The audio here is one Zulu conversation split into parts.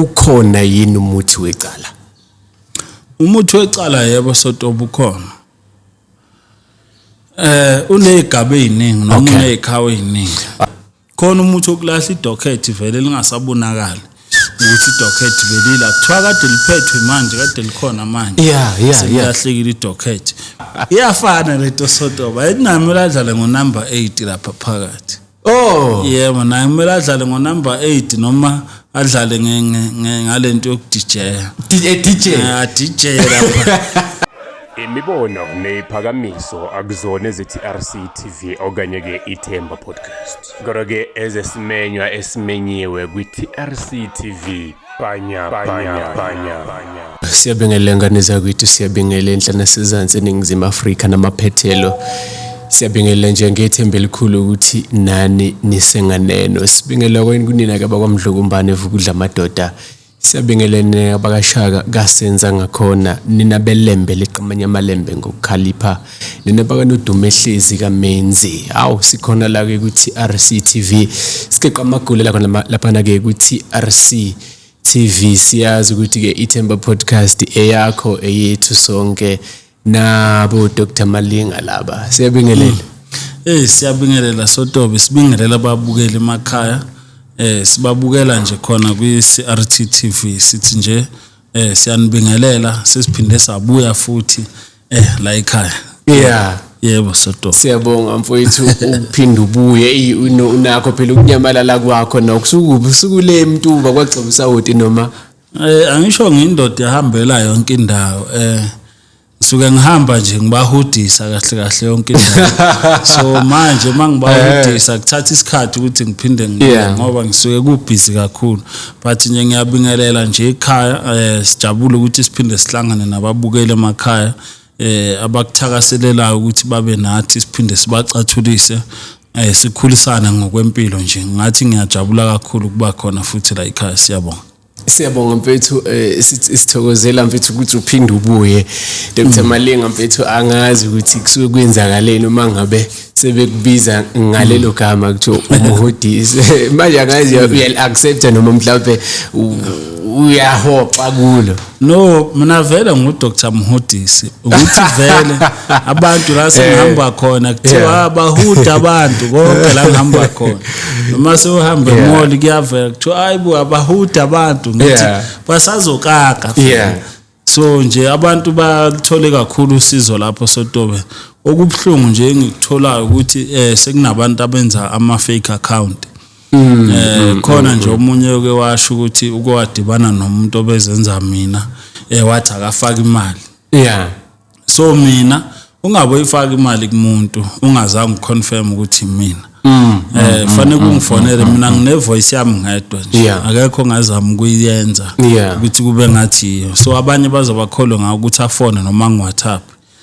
Ukhona yini umuthi wecala? Umuthi wecala, yebo Sotoba, ukhona. Unezigaba eziningi noma unezikhawu eziningi. Khona umuthi wokulahla idocket vele lingasabonakali ukuthi idocket belila, kuthiwa kade liphethwe, manje kade likhona manje selilahlekile idocket. Iyafana lento Sotoba, ayinami adlale ngo-number 8 lapha phakathi. Oh. Yebo, naye kumele adlale ngo-number 8 noma adlale ngalento yokudijeya. DJ. DJ lapha. Imibono neyiphakamiso akuzona eze-TRC TV okanye ke Ithemba Podcast. Kodwa ke ezesimenywa esimenyiwe kwi-TRC TV. Banya banya banya banya. Siyabingelela ngane zakwethu, siyabingelela enhla nasezansi eNingizimu Afrika namaphethelo. Siyabingelela nje ngethemba elikhulu ukuthi nani nisenganeno. Sibingelela kunina ke abakwaMdlokombane vukudla amadoda. Siyabingelela abakashaka kasenza ngakhona, nina belembe leqamanya amalembe ngokukhalipha, nina bakanodume ehlezi kaMenzi. Awu, sikhona la ke ku-TRC TV, sigeqa amagula la laphana ke ku-TRC TV. Siyazi ukuthi ke Ithemba Podcast eyakho, eyethu sonke, nabo Dr Malinga laba. Siyabingelela. Siyabingelela Sotobe, sibingelela ababukeli emakhaya. Sibabukela nje khona kwi CRT TV, sithi nje siyanibingelela, sesiphinde sabuya futhi la ekhaya. Yebo Sotobe. Siyabonga mfowethu ukuphinda ubuye. Unakho phela ukunyamalala kwakho nokusukubi usukule eMtuba kwagcoba usawoti noma? Angisho ngiyindoda ehambela yonke indawo. Ngisuke ngihamba nje ngibahudisa kahle kahle yonke indawo. So manje mangibahudisa kuthatha isikhathi ukuthi ngiphinde ngibuye ngoba ngisuke kubhizi kakhulu. But nje ngiyabingelela nje ekhaya, sijabule ukuthi siphinde sihlangane nababukeli emakhaya abakuthakaselelayo ukuthi babe nathi, siphinde sibacathulise, sikhulisane ngokwempilo nje. Ngathi ngiyajabula kakhulu ukuba khona futhi la ekhaya. Siyabonga. Siyabonga mfethu, sithokozela mfethu ukuthi uphinde ubuye. Dr Malinga mfethu, angazi ukuthi kusuke kwenzakaleni uma ngabe sebekubiza ngalelo gama kuthiwa umhodisi. Manje angazi uyali-accepta noma mhlawumbe uyahoxa kulo. No, mina vele ngu Dr Mhudisi. Ukuthi vele abantu la sengihamba khona kuthiwa bahuda abantu konke la ngihamba khona. Noma sewuhamba emall kuyavela kuthiwa hayibo abahuda abantu, ngithi basazokaka. So nje abantu bathole kakhulu usizo lapho Sotobe. Okubuhlungu nje engikutholayo ukuthi sekunabantu abenza ama fake account. Khona nje omunye ke washo ukuthi uke wadibana nomuntu obezenza mina, wathi akafaka imali. So mina ungabe uyifaka imali kumuntu ungazange uconfirm ukuthi mina. Fanele kungifonele mina, ngine voice yami ngedwa nje. Akekho ongazama ukuyenza ukuthi kube ngathi yiyo. So abanye bazobakholwa ngawo ukuthi afone noma ngi-WhatsApp.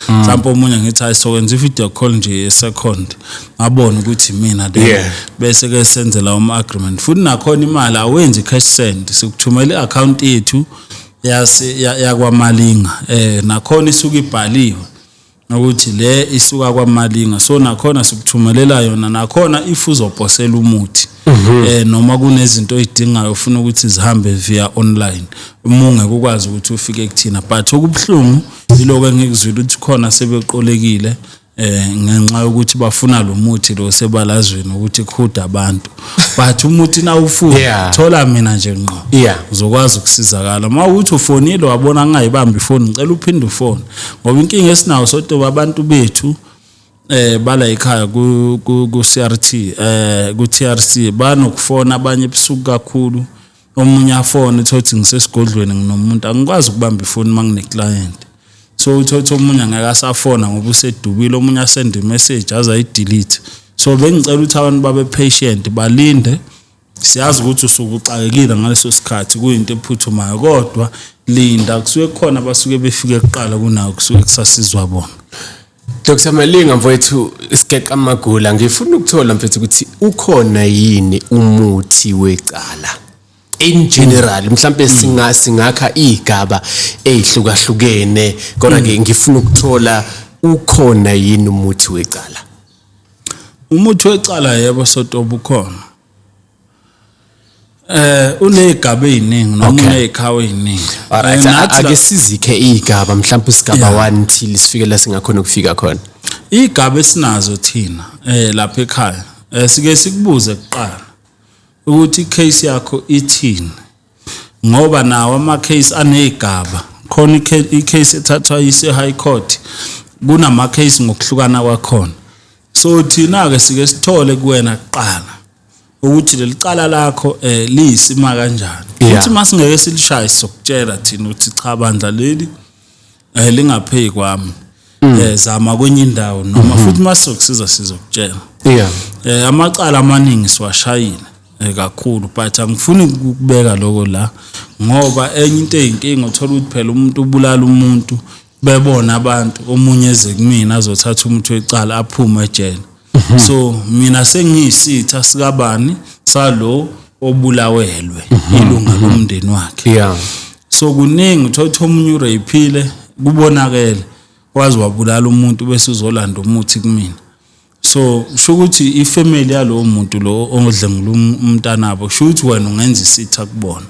Mhlawumbe omunye ngithi hayi sokwenza i-video call nje second, ngabona ukuthi mina le, bese ke senze lawo ama agreement. Futhi nakhona imali awenzi cash send, sikuthumela i-account yethu yase yakwaMalinga, nakhona isuka ibhaliwe ukuthi le isuka kwaMalinga, so nakhona sikuthumelela yona. Nakhona if uzoposela umuthi noma kunezinto oyidingayo ufuna ukuthi zihambe via online, uma ungeke ukwazi ukuthi ufike kuthina. But okubuhlungu yiloko engikuzwile ukuthi khona sebeqolekile ngenxa yokuthi bafuna lo muthi lo sebalazweni ukuthi khuda abantu, but umuthi nawufuna thola mina nje ngqo, uzokwazi ukusizakala. Uma uthi ufonile wabona ngingayibambi ifoni, ngicela uphinde ufone, ngoba inkinga esinayo Sotoba, abantu bethu bala ekhaya ku CRT, ku TRC, banokufona abanye ebusuku kakhulu. Omunye afone uthothi ngisesigodlweni nginomuntu, angikwazi ukubamba ifoni uma ngine client. So uthothi omunye angeke asafona ngoba usedubile, omunye asend message aze ayidelete. So bengicela ukuthi abantu babe patient, balinde. Siyazi ukuthi usuke uxakekile ngaleso sikhathi, kuyinto ephuthumayo, kodwa linda, kusuke kukhona abasuke befike kuqala kunawo, kusuke kusasizwa bona. Dr Malinga mfowethu, sigeqa amagula, ngifuna ukuthola mfethu ukuthi ukhona yini umuthi wecala in general? Mhlambe singakha igaba ezihlukahlukene, kodwa ke ngifuna ukuthola ukhona yini umuthi wecala? Umuthi wecala, yebo Sotoba, ukhona. Unezigaba eziningi noma Okay. unezikhawu eziningi. Alright, Nathi ake sizikhe igaba mhlawumbe isigaba 1 till sifike la singakhona ukufika khona. Igaba esinazo thina lapha ekhaya, sike sikubuze kuqala ukuthi icase yakho ithini, ngoba nawo ama case anezigaba. Khona icase ethathwa ise High Court, kunama case ngokuhlukana kwakhona. So thina ke sike sithole kuwena kuqala ukuthi leli cala lakho liyisima kanjani. Futhi masingeke silishaye sokutshela thina ukuthi cha bandla leli lingapheyi kwami, zama kwenye indawo noma futhi masizokusiza sizokutshela. Amacala amaningi siwashayile kakhulu, but angifuni ukubeka lokho la ngoba enye into eyinkinga uthola ukuthi phela umuntu ubulala umuntu bebona abantu, omunye eze kumina azothatha umuntu wecala aphume ejele. So mina sengiyisitha sikabani salo obulawelwe ilunga lomndeni wakhe. So kuningi uthola ukuthi omunye urapeile kubonakele wazi wabulala umuntu bese uzolanda umuthi kumina. So sho ukuthi ifamily yalowo muntu lo odlengula umntanabo, sho ukuthi wena ungenza isitha kubona.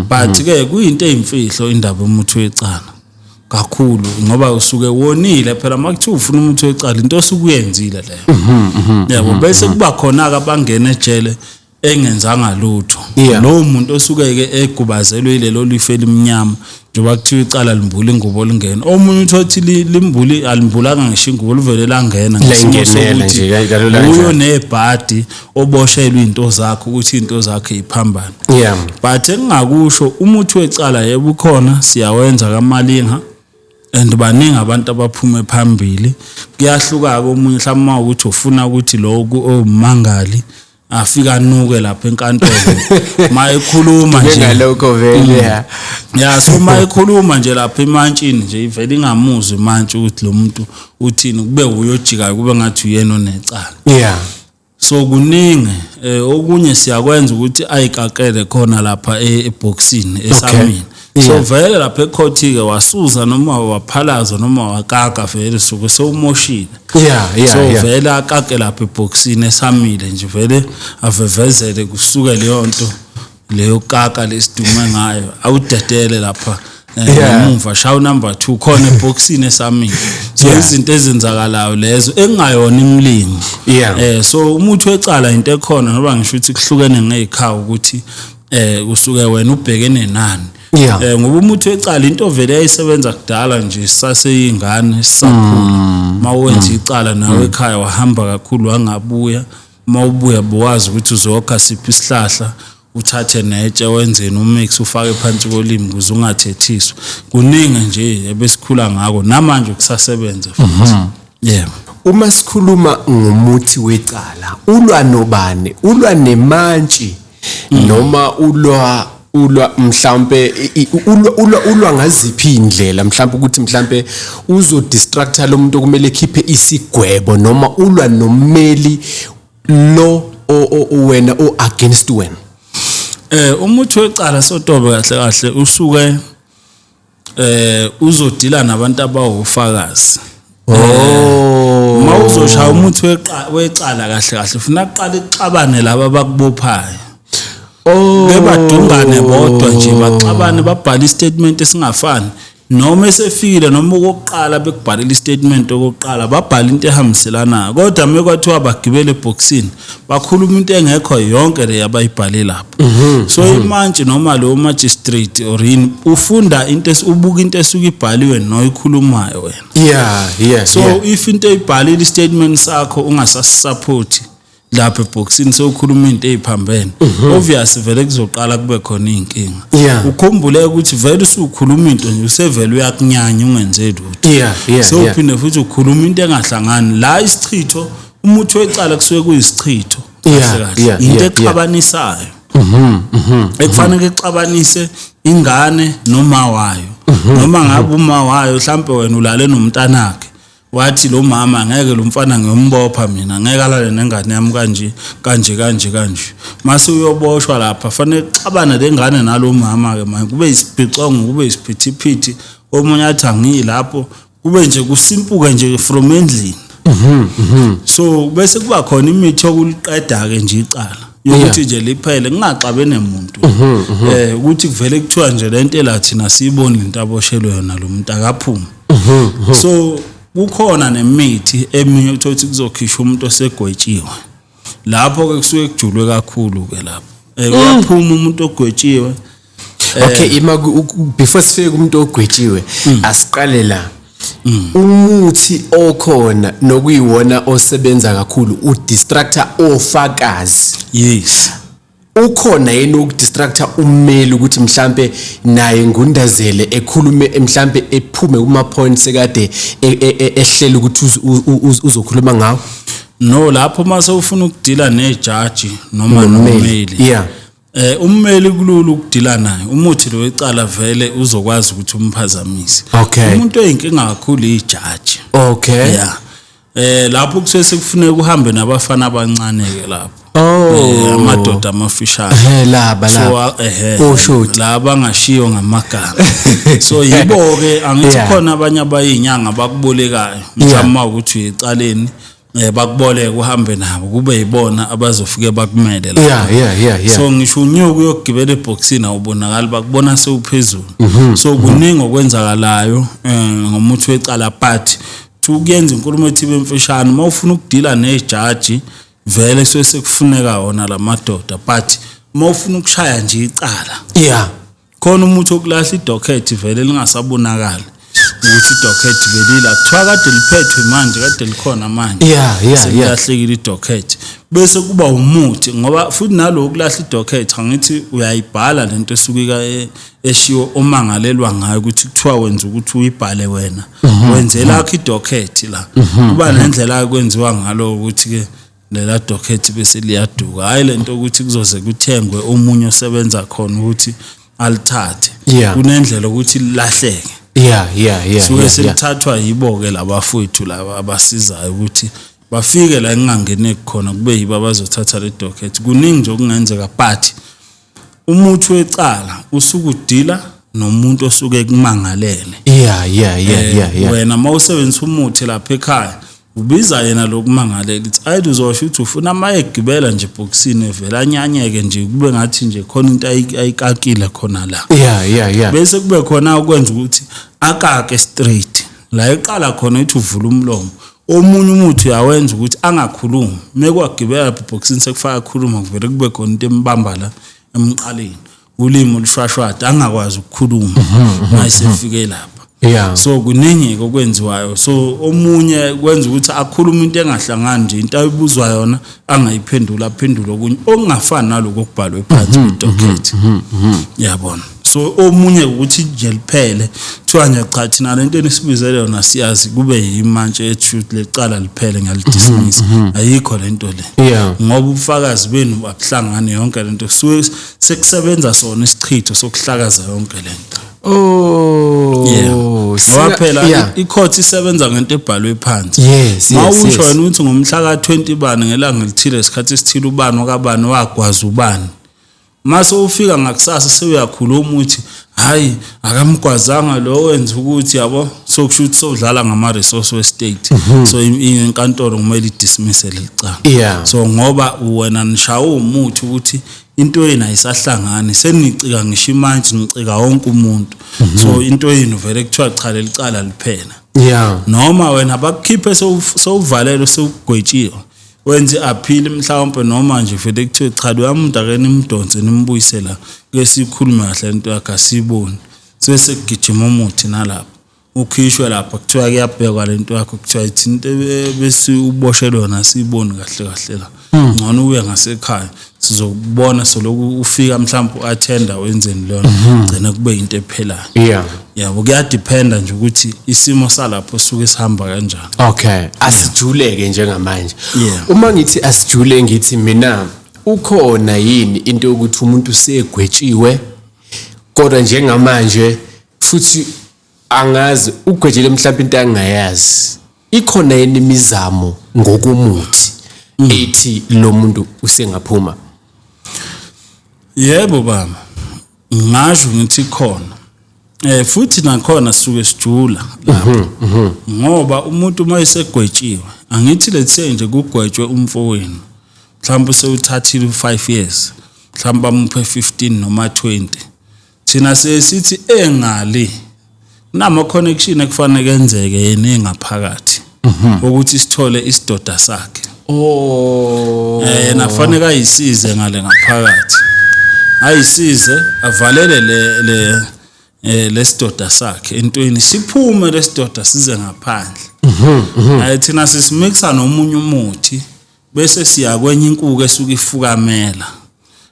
But ke kuyinto eyimfihlo indaba yomuthi wecala kakhulu, ngoba usuke wonile phela makuthiwa ufuna umuthi wecala, into osuke uyenzile leyo. Yabo, bese kuba khona ke abangena ejele engenzanga lutho. Lowo muntu osuke ke egubazelwe yilelo lifu elimnyama, njengoba kuthiwa icala limbula ingubo lingena. Omunye uthothi limbuli alimbulanga ngisho ingubo, livele langena ngesimo Langenela sokuthi nje, kalula kanjalo. uyo nebhadi oboshelwe izinto zakho ukuthi izinto zakhe iphambane. But engingakusho umuthi wecala yebo ukhona, siyawenza kaMalinga and baningi abantu abaphume phambili. Kuyahluka ke omunye mhlawumbe uma ukuthi ufuna ukuthi lo owumangali afika anuke lapha enkantolo mayekhuluma nje Ngalokho vele ya. Ya, so mayekhuluma nje lapha emantshini nje ivele ingamuzwa imantshi ukuthi lo muntu uthini, kube uyojika kube ngathi uyena onecala. So kuningi okunye siyakwenza ukuthi ayikakele khona lapha eboxini esamini. So vele lapha ecourt ke wasuza noma waphalaza noma wakaka vele suke sewumoshile. So vele akake lapha eboxini esamile nje, vele avevezele kusuke leyo nto leyo kaka lesidume ngayo, awudedele lapha ngemuva shaw number 2 khona eboxini esamile. So izinto ezenzakalayo lezo engayona imlingo. So umuthi wecala into ekhona ngoba ngisho ukuthi kuhlukene ngezikhawu ukuthi usuke wena ubhekene nani. Ngoba umuthi wecala into vele yayisebenza kudala nje saseyingane sisakhula. Mawenza icala nawe ekhaya wahamba kakhulu wangabuya, mawubuya bowazi ukuthi uzokha siphi isihlahla uthathe netshe wenzeni umix ufake phansi kolimi ukuze ungathethiswa. Kuningi nje ebesikhula ngako namanje kusasebenza futhi. Uma sikhuluma ngomuthi wecala, ulwa nobani? Ulwa nemantshi noma ulwa mhlambe ulwa ngaziphi indlela? Mhlambe ukuthi mhlambe uzo distracta lo muntu okumele ekhiphe isigwebo, noma ulwa nommeli lo wena o against wena? Umuthi wecala sotobe kahle kahle usuke uzodila nabantu abawufakazi. Mawuzoshaya umuthi wecala kahle kahle ufuna kuqala ixabane laba abakubophayo. Bebadungane bodwa nje baxabane babhale istatement esingafani, noma esefikile noma okokuqala bekubhalela istatement okokuqala babhala into ehambiselanayo, kodwa mekwathiwa bagibele eboxini bakhuluma into engekho yonke le abayibhale lapho. So imantshi noma lo magistrate or yini ufunda into ubuka into esuke ibhaliwe noyikhulumayo wena. So if into eyibhalile istatement sakho ungasasupport lapha eboxini sewukhuluma into eziphambene, obvious vele kuzoqala kube khona inkinga. Ukhumbule ukuthi vele usukhuluma into nje usevele uyakunyanya ungenze lutho. So uphinde futhi ukhuluma into engahlangani la isichitho. Umuthi wecala kusuke kuyisichitho kahle into exabanisayo ekufanele exabanise ingane noma wayo, noma ngabe uma wayo mhlambe wena ulale nomntanakhe wathi lo mama ngeke lo mfana ngiyombopha mina, ngeke alale nengane yami kanje kanje kanje kanje. Mase uyoboshwa lapha fanele kuxabane lengane nalo mama ke manje, kube isibhicongo kube isiphithiphithi, omunye athi angiyilapho, kube nje kusimpuke nje from endlini. So bese kuba khona imithi yokuliqeda ke nje icala. Yokuthi nje liphele kungaxabene muntu. Ukuthi kuvele kuthiwa nje lento la thina siyiboni lento aboshelwe yona lo muntu akaphuma. So kukhona nemithi eminye uthola ukuthi kuzokhishwa umuntu osegwetshiwe. Lapho ke kusuke kujulwe kakhulu ke lapho. Uyaphuma umuntu ogwetshiwe. Okay, ima before sifike kumuntu ogwetshiwe, asiqale la. Umuthi okhona nokuyiwona osebenza kakhulu udistractor ofakazi. Yes. Ukhona yini ukudistractor ummeli ukuthi mhlambe naye ngundazele ekhulume, mhlambe ephume kuma points ekade ehlela ukuthi uzokhuluma ngawo? No, lapho mase ufuna ukudila nejaji noma nommeli. Ummeli kulula ukudila naye. Umuthi lo wecala vele uzokwazi ukuthi umphazamise. Umuntu oyinkinga kakhulu ijaji. Yeah. Lapho kusuke sekufuneka uhambe nabafana abancane ke lapho. Amadoda amafishane. Laba laba. So laba ngashiyo ngamagama. So yibo ke angithi khona abanye abayinyanga bakubolekayo. Mhlawumbe ukuthi uyecaleni bakuboleka uhambe nabo kube yibona abazofike bakumele la. Yeah. So ngisho unyuka uyogibela eboxini awubonakali, bakubona sewuphezulu. So kuningi okwenzakalayo ngomuthi wecala, but ukuyenza inkulumo ethi bemfishane mawufuna ukudila nejaji vele sekufuneka wona lamadoda, but mawufuna ukushaya nje icala khona umuthi okulahla idocket vele lingasabonakali ukuthi idocket belila kuthiwa kade liphethwe manje, kade likhona manje, selilahlekile idocket, bese kuba umuthi. Ngoba futhi nalo ukulahla idocket angithi uyayibhala lento esuke eshiwo omangalelwa ngayo ukuthi kuthiwa wenza ukuthi uyibhale wena, wenzela yakho idocket la. Kuba nendlela ekwenziwa ngalo ukuthi ke lela docket bese liyaduka. Hayi lento ukuthi kuzoze kuthengwe omunye osebenza khona ukuthi alithathe. Kunendlela ukuthi lilahleke. Suke selithathwa yibo ke labafowethu laba abasizayo ukuthi bafike la engingangeneki khona kube yibo abazothatha le docket. Kuningi nje okungenzeka, but umuthi wecala usukudila nomuntu osuke kumangalele. Wena mawusebenzisa umuthi lapha ekhaya ubiza yena lokumangalela, ithi ayi uzosho ukuthi ufuna amayegibela nje ebhokisini evela anyanyeke nje kube ngathi nje khona into ayikakile khona la. Bese kube khona ukwenza ukuthi akake straight la eqala khona ithi uvula umlomo. Omunye umuthi uyawenza ukuthi angakhulumi, mekwagibela lapha ebhokisini sekufaka khuluma kuvele kube khona into embamba la emqaleni, ulimi olushwashwada angakwazi ukukhuluma mayesefike lapha. So kuningi okwenziwayo. So omunye kwenza ukuthi akhulume into engahlangani nje, into ayibuzwa yona angayiphendula, aphendule okunye okungafani naloko okubhalwe phansi kwidocket. Yabona. So omunye ukuthi nje liphele kuthiwa nje cha thina lento enisibizele yona siyazi, kube yimantshi ethi lecala liphele ngiyalidismiss. Ayikho lento le. Ngoba ubufakazi benu abuhlangani yonke lento, kusuke sekusebenza sona isichitho sokuhlakaza yonke lento. Ngoba phela icourt isebenza ngento ebhalwe phansi. Mawusho wena ukuthi ngomhla ka20 bani ngelanga elithile isikhathi esithile ubani okabani wagwaza ubani. Mase ufika ngakusasa sewuyakhuluma uthi hayi akamgwazanga lo wenza ukuthi yabo, so kusho ukuthi sowudlala ngama resource we state. So inkantolo kumele idismiss lecala. So ngoba wena nishawa umuthi ukuthi into yenu ayisahlangani, senicika ngisho imanje nicika wonke umuntu. So into yenu vele kuthiwa cha lelicala liphela. Noma wena bakukhiphe sowuvalelwe sewugwetshiwe, wenze appeal mhlawumbe, noma nje vele kuthiwe cha lo muntu ake nimdonse nimbuyise la ke sikhulume kahle lento yakhe asiboni. Sesekugijima umuthi nalapho ukhishwe lapha kuthiwa kuyabhekwa lento yakho, kuthiwa ithi into bese uboshelwe yona siyiboni kahle kahle la. Ngcono uye ngasekhaya sizokubona soloku ufika mhlawumbe uattenda wenzeni lona, gcina kube into ephelayo. Yabo, kuyadependa nje ukuthi isimo salapho suke sihamba kanjani. Okay, asijuleke njengamanje. Uma ngithi asijule ngithi mina ukhona yini into yokuthi umuntu usegwetshiwe kodwa njengamanje futhi angazi ugwetshele mhlawumbe into angayazi, ikhona yini imizamo ngokomuthi ethi lo muntu usengaphuma? Yebo baba, ngasho ngithi khona. Futhi nakhona sisuke sijula lapho. Ngoba umuntu uma esegwetshiwe, angithi let's say nje kugwetshwe umfowenu. Mhlawumbe usewuthathile u5 years, mhlawumbe bamuphe 15 noma 20. Thina sesithi engale kunama connection ekufanele kenzeke yena engaphakathi ukuthi sithole isidoda sakhe. Oh. Yena fanele ayisize ngale ngaphakathi, ayisize avalele le lesidoda sakhe entweni, siphume lesidoda size ngaphandle. Hayi, thina sisimixa nomunye umuthi bese siya kwenye inkuku esuke ifukamela.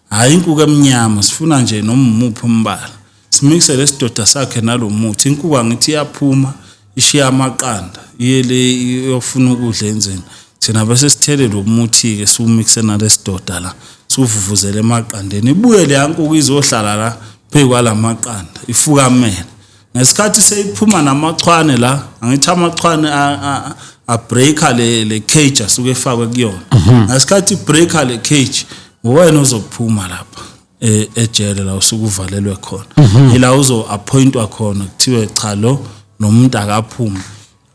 Hayi, inkuku emnyama, sifuna nje noma umuphi umbala, simixe lesidoda sakhe nalomuthi. Inkuku angithi iyaphuma ishiya amaqanda, iye le iyofuna ukudla enzeni. Thina bese sithele lo muthi ke, siwumixe nalesidoda la, siwuvuvuzele emaqandeni, ibuye le yankuku izohlala la phezu kwalamaqanda ifukamele. Ngesikhathi seyiphuma namachwane la, angithi amachwane a-breaka le cage asuke efakwe kuyona. Ngesikhathi breaka le cage, wena uzophuma lapha ejele la usuke uvalelwe khona, ila uzo appointwa khona, kuthiwe cha, lo nomuntu akaphumi.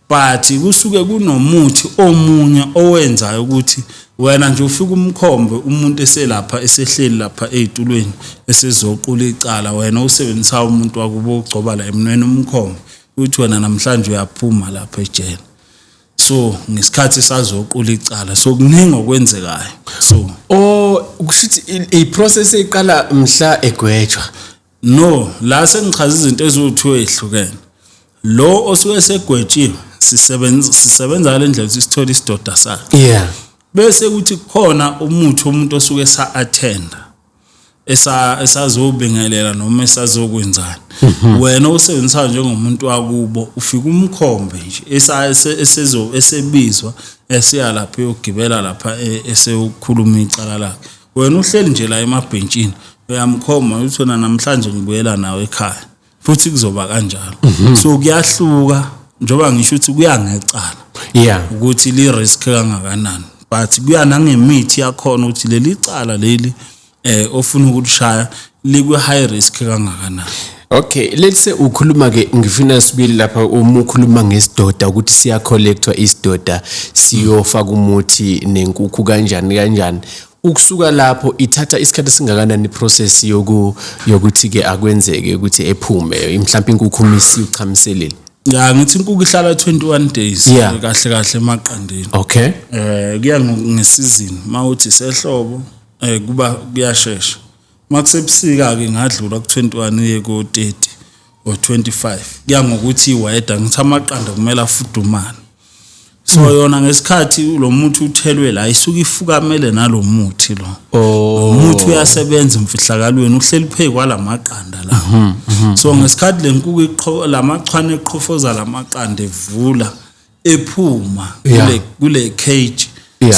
But kusuke kunomuthi omunye owenzayo ukuthi wena nje ufika umkhombe umuntu eselapha, esehleli lapha ezitulweni, esezoqula icala, wena usebenzisa umuntu wakubo, ugcoba la emnweni, umkhombe uthi wena namhlanje uyaphuma lapha ejele. So ngesikhathi sazoqula icala, so kuningi okwenzekayo, so Oh, kushuthi i-process eqala mhla egwetshwa? No, la sengichaza izinto eziwu-2 ezihlukene. Lo osuke segwetshiwe, sisebenza ngale ndlela ukuthi sithole isidoda sakhe, bese kuthi khona umuthi umuntu osuke sa-attenda, esazobingelela noma esazokwenzani. Wena usebenzisa njengomuntu wakubo, ufika umkhombe nje esa esezo esebizwa, esiya lapha uyogibela lapha esewukhuluma icala lakhe. Wena uhleli nje la emabhentshini, uyamkhomba uthi wena namhlanje ngibuyela nawe ekhaya, futhi kuzoba kanjalo. So kuyahluka, njengoba ngisho ukuthi kuya ngecala ukuthi li risk kangakanani, but kuya nangemithi yakhona ukuthi leli cala leli ofuna ukulishaya likwe high risk kangakanani. Okay, let's say ukhuluma ke, ngifuna sibili lapha uma ukhuluma ngesidoda ukuthi siya collectwa isidoda, siyofaka umuthi nenkukhu, kanjani kanjani. Ukusuka lapho ithatha isikhathi esingakanani process yokuthi ke akwenzeke ukuthi ephume, mhlawumbe inkukhu misi uchamiselile? Ya, ngithi inkukhu ihlala 21 days kahle kahle emaqandeni. Kuya ngesizini, mawuthi sehlobo kuba kuyashesha, makusebusika ke ngadlula ku21 iye ku 30 or 25, kuya ngokuthi iweather. Ngithi amaqanda kumele afudumale, so yona ngesikhathi lo muthi uthelwe la, isuke ifukamele nalomuthi lo. Umuthi uyasebenza emfihlakalweni, uhleli phezu kwalamaqanda la. So ngesikhathi lenkukhu iqho lamachwane eqhofoza lamaqanda, evula, ephuma kule cage,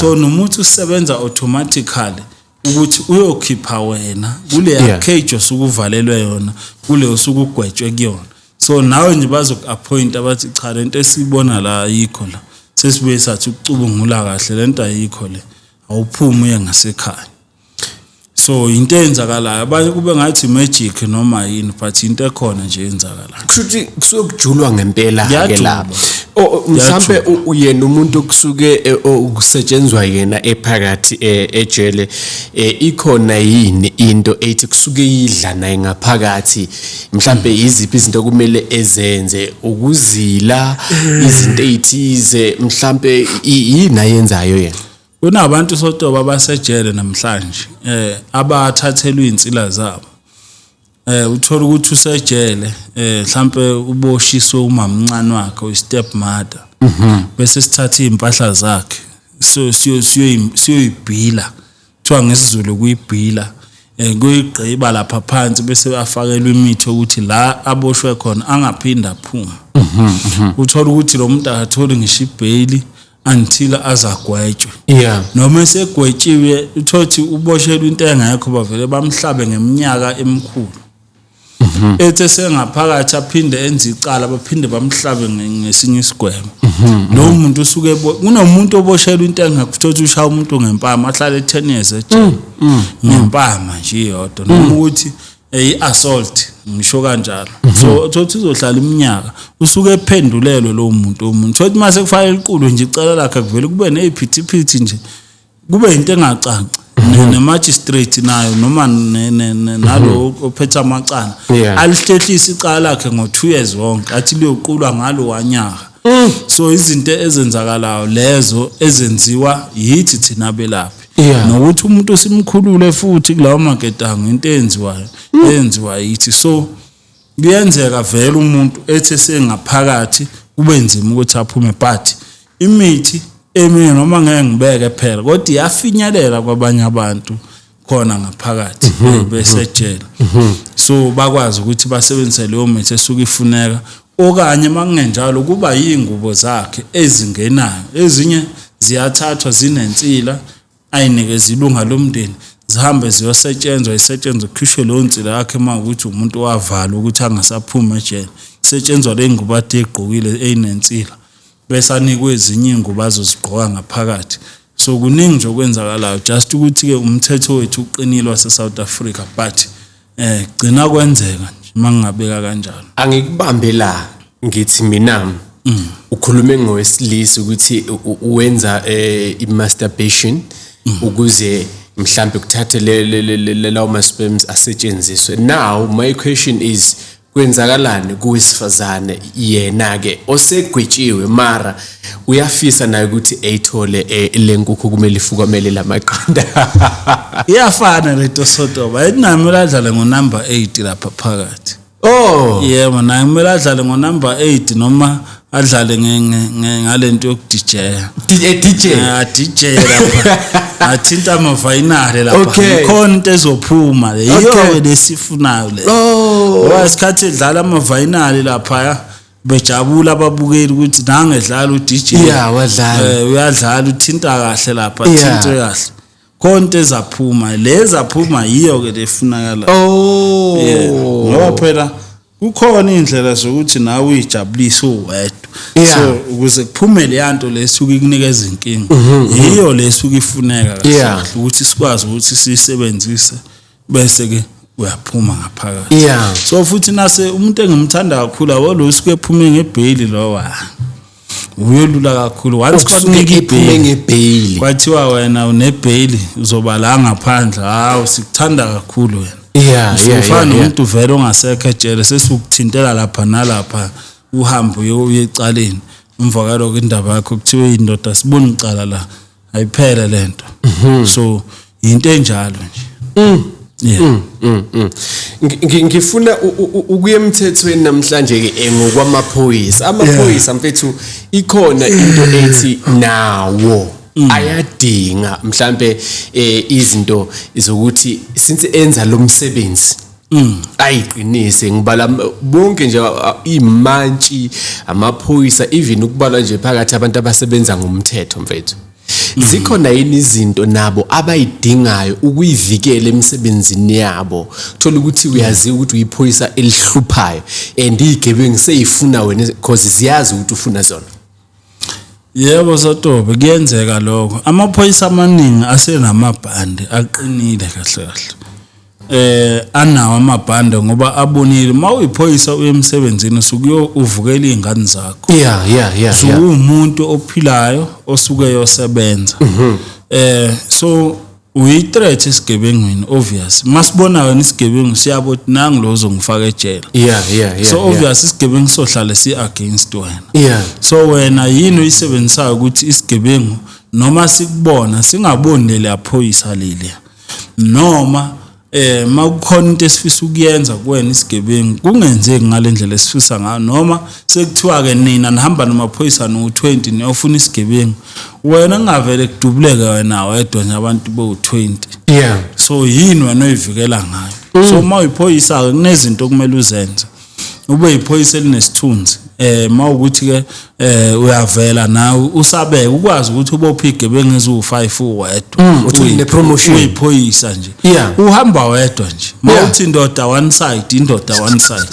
so nomuthi usebenza automatically ukuthi uyokhipha wena kule cage osuke uvalelwe yona, kule osuke ugwetshwe kuyona. So nawe nje bazoku-appoint, abathi cha, lento esiyibona la ayikho la, sesibuye sathi ukucubungula kahle, lento ayikho le, awuphumi uye ngasekhaya. So into eyenzakalayo, abanye kube ngathi magic noma yini, but into ekhona nje eyenzakalayo. Kushuthi kusuke kujulwa ngempela ke Kuyajulwa. lapho. Oh, mhlambe uyena umuntu okusuke kusetshenzwa yena ephakathi ejele, ikhona yini into ethi kusuke idla naye ngaphakathi? Mhlambe iziphi izinto kumele ezenze, ukuzila izinto ezithize, mhlambe yini ayenzayo yena? Kunabantu sotoba abasejele namhlanje abathathelwe insila zabo. Uthola ukuthi usejele, mhlambe uboshiswe umamncane wakhe, uyi-step mother, bese sithatha izimpahla zakhe, so siyoyibhila, kuthiwa ngesiZulu kuyibhila, kuyigqiba lapha phansi, bese afakelwa imithi ukuthi la aboshwe khona angaphinda aphuma. Uthola ukuthi lo muntu akatholi ngisho ibheyili until azagwetshwe, noma esegwetshiwe uthothi uboshelwe into engekho, bavele bamhlabe ngeminyaka emikhulu. Ethi sengaphakathi aphinde enze icala, baphinde bamhlabe ngesinye isigwebo. Lo muntu usuke kunomuntu oboshelwe into engekho, uthothi ushaya umuntu ngempama, ahlale 10 years ejele ngempama nje iyodwa, noma ukuthi i-assault, ngisho kanjalo. So uthothi uzohlala iminyaka, usuke ephendulelwe lowo muntu. Umuntu thothi mase kufanele iqulwe nje icala lakhe, kuvele kube neziphithiphithi nje. Kube into engacaci, ne-magistrate nayo noma nalo ophethe amacala alihlehlisa icala lakhe ngo-2 years wonke, athi liyoqulwa ngalo wanyaka. So izinto ezenzakalayo lezo ezenziwa yithi thina belaphi, nokuthi umuntu simkhulule futhi kulawo maketango, into eyenziwayo eyenziwa yithi. So kuyenzeka vele umuntu ethi sengaphakathi kube nzima ukuthi aphume, but imithi eminye noma ngeke ngibeke phela, kodwa iyafinyelela kwabanye abantu khona ngaphakathi besejele, so bakwazi ukuthi basebenzise leyo mithi esuke ifuneka, okanye makungenjalo kuba yingubo zakhe ezingenayo, ezinye ziyathathwa zinensila ayinikeza ilunga lomndeni, zihambe ziyosetshenzwa, isetshenzwe kukhishwe leyo nsila yakhe uma ukuthi umuntu wavala ukuthi angasaphumi ejele, kusetshenzwa le ngubo ade egqokile eyinensila, bese anikwe ezinye iy'ngubo azozigqoka ngaphakathi. So kuningi nje okwenzakalayo, just ukuthi-ke umthetho wethu uqinile wase-South Africa, but gcina kwenzeka nje uma ngingabeka kanjalo. Angikubambe la, ngithi mina ukhulume ngowesilisa ukuthi wenza i-masturbation ukuze mhlambe kuthathe lawo ma-sperms asetshenziswe. Now my question is, kwenzakalani kuwesifazane yena-ke osegwetshiwe mara uyafisa naye ukuthi eyithole le nkukhu kumele ifukamele lamaqanda? Iyafana lento sotoba, ayinami adlale ngo-number 8 lapha phakathi. Oh. Yebo, naye kumele adlale ngo-number 8 noma adlale ngalento yokudijeya. DJ. DJ lapha. Athinta amavayinale lapha. Ikhona into ezophuma le. Yiyo lesifunayo le. Oh. Ngoba isikhathi edlala amavayinale lapha bejabula ababukeli ukuthi nange edlala uDJ. Yeah, wadlala. Uyadlala, uthinta kahle lapha, athinte kahle. Konke ezaphuma, leza phuma yiyo ke lefunakala. Oh. Yeah. Ngoba phela kukhona indlela zokuthi nawe uyijabulise uwedwa. So ukuze kuphume le yanto lesuke ikunikeza inkinga, yiyo lesuke ifuneka kahle ukuthi sikwazi ukuthi sisebenzise bese ke uyaphuma ngaphakathi. So futhi nase umuntu engimthanda kakhulu abo lo usuke ephume ngebheyili lowa. Uyolula kakhulu once kwakunika ibheyili ngebheyili kwathiwa wena unebheyili uzoba la ngaphandle, hawu sikuthanda kakhulu wena. Ufana nomuntu vele ongasekho ejele, sesikuthintela lapha nalapha, uhambe uye ecaleni, emva kwalokho indaba yakho kuthiwe indoda sibona icala la, ayiphele lento. So into enjalo nje. Yeah. Ngifuna ukuya emthethweni namhlanje ke ngokwamaphoyisa. Amaphoyisa mfethu ikhona into ethi nawo ayadinga mhlambe izinto zokuthi since enza lo msebenzi ayiqinise. Ngibala bonke nje imantshi, amaphoyisa, even ukubala nje phakathi abantu abasebenza ngomthetho mfethu. Zikhona yini izinto nabo abayidingayo ukuyivikela emsebenzini yabo? Thola ukuthi uyazi ukuthi uyiphoyisa elihluphayo and izigebengu seyifuna wena because ziyazi ukuthi ufuna zona. Yebo Sotobe, kuyenzeka lokho. Amaphoyisa amaningi asenamabhande aqinile kahle kahle. Anawo amabhande ngoba abonile mawuyiphoyisa uye emsebenzini usuke uvukela izingane zakho. Yeah. So umuntu ophilayo osuke yosebenza. So uyi-threat esigebengwini obvious. Masibona wena isigebengu siyabo ukuthi nangu lo uzongifaka ejele. Yeah. So obvious isigebengu sohlale si against wena. Yeah. So wena yini oyisebenzisayo ukuthi isigebengu noma sikubona singaboni leli aphoyisa leli. Noma makukhona into esifisa ukuyenza kuwena isigebengu kungenzeki ngalendlela esifisa ngayo, noma sekuthiwa ke nina nihamba namaphoyisa no20 niyofuna isigebengu, wena ngavele kudubuleke wena wedwa nje abantu bo20. Yeah. So yini wena oyivikela ngayo? So uma uyiphoyisa ke kunezinto okumele uzenze, ube yiphoyisa elinesithunzi. Mawukuthi ke uyavela nawe usabeke ukwazi ukuthi ubophe igebengu eziwu5 uwedwa, uthole ne-promotion, uyiphoyisa nje. Uhamba wedwa nje. Mawuthi indoda one side, indoda one side,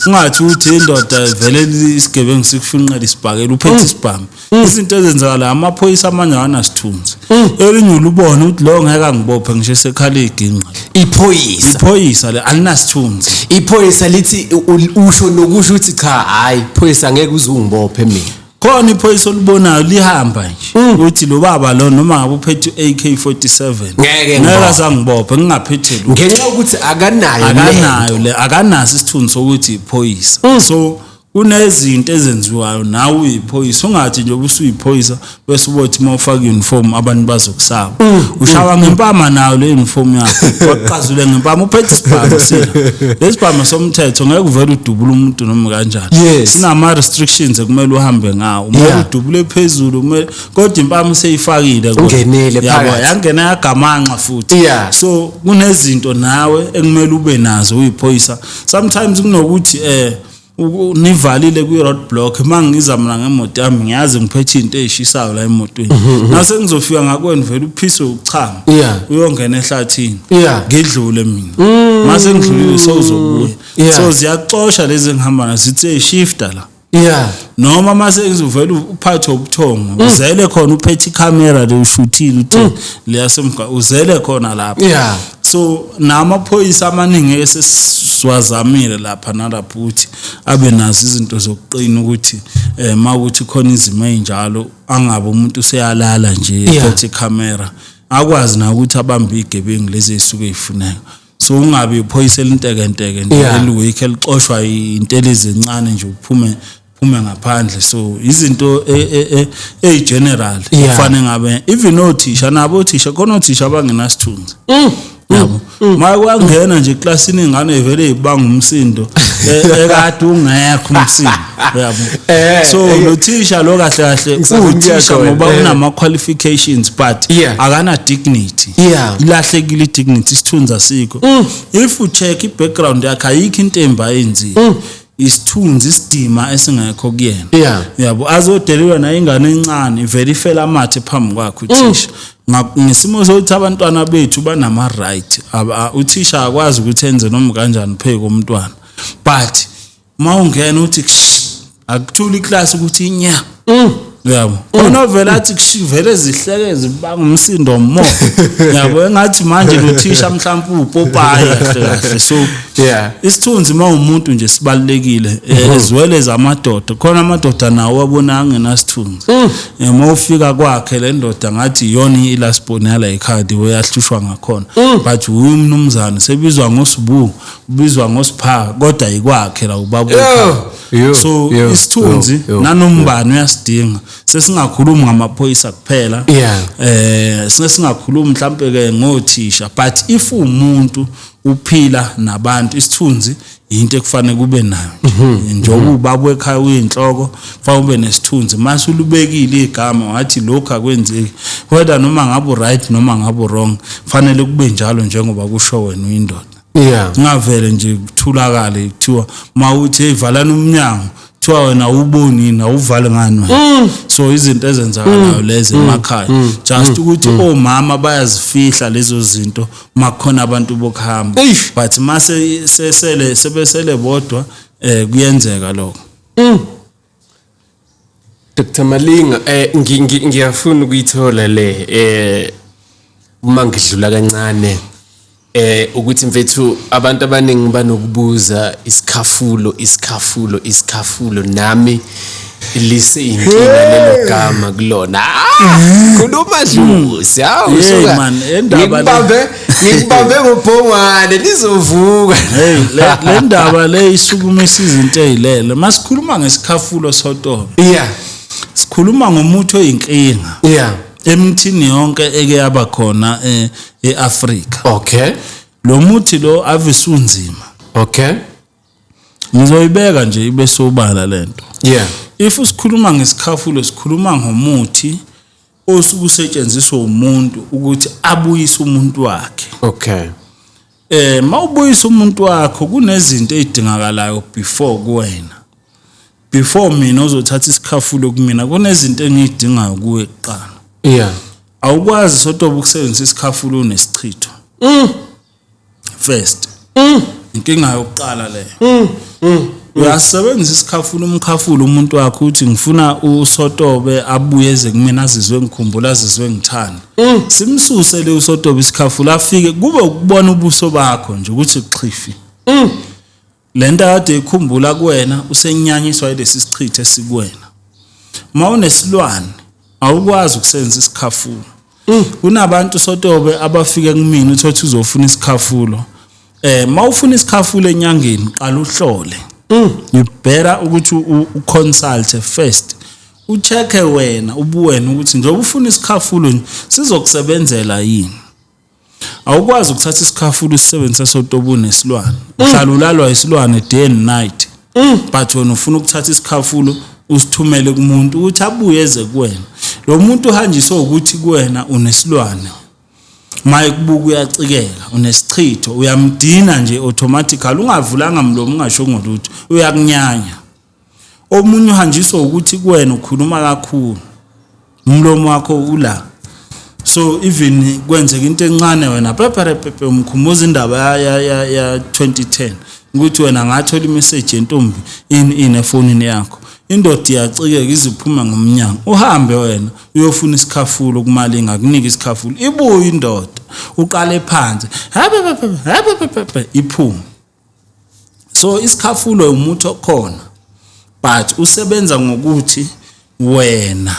ungathi uthi indoda vele isigebengu sikufinqela isibhakela uphethe isibhamu. Izinto ezenzakala amaphoyisa amanye awanasithunzi. Elinye ulubona ukuthi lo ngeke angibophe ngisho sekhala iginqa. Iphoyisa le alinasithunzi. Iphoyisa lithi usho nokusho ukuthi cha hayi phoyisa ngeke uze ungibophe mina. Khona iphoyisa olibonayo lihamba nje uthi lo baba lo noma ngabe uphethe AK47 Ngeke ngeke ngibophe. azangibophe ngingaphethe lutho. Ngenxa yokuthi akanayo Akanayo le, akanaso isithunzi sokuthi iphoyisa. So kunezinto ezenziwayo nawe uyiphoyisa, ungathi nje ubusuyiphoyisa bese ubothi uma ufaka uniform abantu bazokusaba. Ushawa ngempama nayo le uniform yakho, waqazule ngempama, uphethe isibhamu sila. Lesibhamu somthetho ngeke uvele udubule umuntu noma kanjani. Sinama restrictions ekumele uhambe ngawo. Uma udubule phezulu kumele, kodwa impama seyifakile kodwa. Ungenile Yabo, phakathi. yangena yagamanxa futhi. So kunezinto nawe ekumele ube nazo uyiphoyisa. Sometimes kunokuthi nivalile kwi road block, mangiza mina ngemoto yami ngiyazi ngiphethe into ezishisayo la emotweni, nase ngizofika ngakwena vele uphiswe ukuchama, uyongena ehlathini, ngidlule mina, mase ngidlulile sewuzobuya. So ziyaxosha lezi engihamba nazo, zithi shifter la. Noma mase ngizovela uphathe ubuthongo, uzele khona uphethe ikhamera le ushuthile uthi leyasemga, uzele khona lapha. So namaphoyisa amaningi esesiwazamile lapha nalapho ukuthi abe nazo izinto zokuqina ukuthi mawukuthi khona izimo ezinjalo angabe umuntu useyalala nje ephethe ikhamera, akwazi na ukuthi abambe igebengu lezi ezisuke zifuneka. So ungabe iphoyisa elintekenteke nje eliweak elixoshwa intelezi encane nje uphume ngaphandle. So izinto ezigeneral kufanele ngabe even othisha nabo othisha khona othisha abangenasithunzi. Yabo, makwangena nje eklasini ingane ivele ibanga umsindo ekade ungekho umsindo, yabo. So lo thisha lo kahle kahle uthisha ngoba unama qualifications but akana dignity. Ilahlekile dignity, isithunzi asikho. If you check i-background yakhe ayikho into embi ayenzile, isithunzi isidima esingekho kuyena. Yabo, azodelelwa nayo ingane encane ivele ifela amathe phambi kwakhe uthisha. Ngesimo sokuthi abantwana bethu banama right, uthisha akwazi ukuthi enze noma kanjani phezu komntwana, but mawungena uthi akuthula iclass ukuthi inya. Yabo, khona vele athi vele zihleke zibanga umsindo mo. Yabo, engathi manje lo thisha mhlawumbe upopayi kahle kahle. So isithunzi mawumuntu nje sibalekile ezwele zamadoda. Khona amadoda nawo wabona angenasithunzi. Uma ufika kwakhe le ndoda ngathi iyona i-last born yala ekhadi uyahlushwa ngakhona, but umnumzane sebizwa ngosibu, ubizwa ngosipha, kodwa ikwakhe la ubaba ekhaya. So isithunzi nanombani uyasidinga. Sesingakhulumi ngamaphoyisa kuphela, singakhulumi mhlambe ke ngothisha, but if umuntu uphila nabantu isithunzi into ekufanele kube nayo. Njengoba ubaba ekhaya uyinhloko, fanele ube nesithunzi. Mase ulubekile igama wathi lokhu akwenzeki, whether noma ngabe right noma ngabe wrong, fanele kube njalo njengoba kusho wena uyindoda. Ngavele nje kuthulakale kuthiwa mawuthi hey valana umnyango, kuthiwa wena awuboni na uvale ngani wena. So izinto ezenzakalayo lezi emakhaya, just ukuthi omama bayazifihla lezo zinto makukhona abantu bokuhamba, but mase sesele sebesele bodwa kuyenzeka lokho. Dr Malinga, ngiyafuna ukuyithola le uma ngidlula kancane ukuthi mfethu abantu abaningi banokubuza isikhafulo isikhafulo isikhafulo, nami liseyinkinga lelo gama kulona. Khuluma dlusi, hawu suka ngikubambe ngobhongwane lizovuka. Hey, le ndaba le isukumisa izinto ezilele. Masikhuluma ngesikhafulo sotobe, sikhuluma ngomuthi oyinkinga emthini yonke eke yaba khona eAfrika. Okay. Lo muthi lo avisunzima. Okay. Ngizoyibeka nje ibe sobala lento. If usikhuluma ngesikhafulo sikhuluma ngomuthi osuke usetshenziswa umuntu ukuthi abuyise umuntu wakhe. Okay. Mawubuyisa umuntu wakho kunezinto ezidingakalayo before kuwena. Before mina uzothatha isikhafulo kumina kunezinto engidingayo kuwe kuqala. Awukwazi sotoba ukusebenzisa isikhafulo unesichitho. First. Inkinga yokuqala leyo. Uyasebenzisa isikhafulo umkhafulo umuntu wakho uthi ngifuna usotobe abuye eze kumina azizwe ngikhumbula azizwe ngithanda. Simsuse le usotobe isikhafulo afike kube ukubona ubuso bakho nje ukuthi kuxhifi. Lento kade ikhumbula kuwena usenyanyiswa yilesi sichitho esikuwena. Mawunesilwane awukwazi ukusebenzisa isikhafulo. Kunabantu sotobe abafike kumina uthothi uzofuna isikhafulo. Mawufuna isikhafulo enyangeni qala uhlole. You better ukuthi uconsult first. Uchecke wena ubuwena ukuthi njengoba ufuna isikhafulo sizokusebenzela yini. Awukwazi ukuthatha isikhafulo usisebenzise sotobe unesilwane. Uhlala ulalwa isilwane day and night. But wena ufuna ukuthatha isikhafulo usithumele kumuntu ukuthi abuye eze kuwena. Lo muntu uhanjiswe ukuthi kuwena unesilwane. Maye kubuka uyacikeka, unesichitho, uyamdina nje automatically ungavulanga mlomo ungasho ngolutho, uyakunyanya. Omunye uhanjiswa ukuthi kuwena ukhuluma kakhulu. Umlomo wakho ula. So even kwenzeka into encane wena pepe pepe umkhumbuza indaba ya 2010 ukuthi wena ngathola imessage yentombi in efonini yakho. Indoda iyacikeka iziphuma ngomnyango. Uhambe wena uyofuna isikhafulo kumalinga akunika isikhafulo. Ibuye indoda uqale phansi. Habe iphume. So isikhafulo umuthi okhona but usebenza ngokuthi wena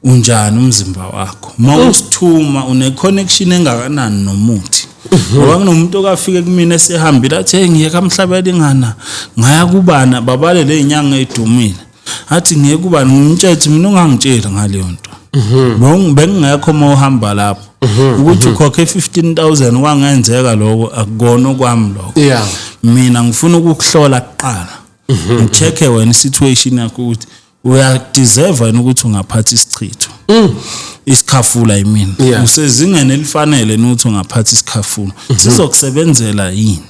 unjani umzimba wakho. Mawusithuma une connection engakanani nomuthi. Ngoba kunomuntu okafike kumina esehambile athi hey ngiye kaMhlabelingana ngaya kubana babale le inyanga edumile. Athi ngiye kubani ngimtshethe mina ungangitsheli ngaleyo nto. Bengingekho mawuhamba lapho. Ukuthi ukhokhe 15,000 kwangenzeka lokho akukona okwami lokho. Mina ngifuna ukukuhlola kuqala. Ngichecke wena situation yakho ukuthi uyadeserve yini ukuthi ungaphatha isichitho. Isikhafula I mean. Usezingeni elifanele ukuthi ungaphatha isikhafula. Sizokusebenzela yini?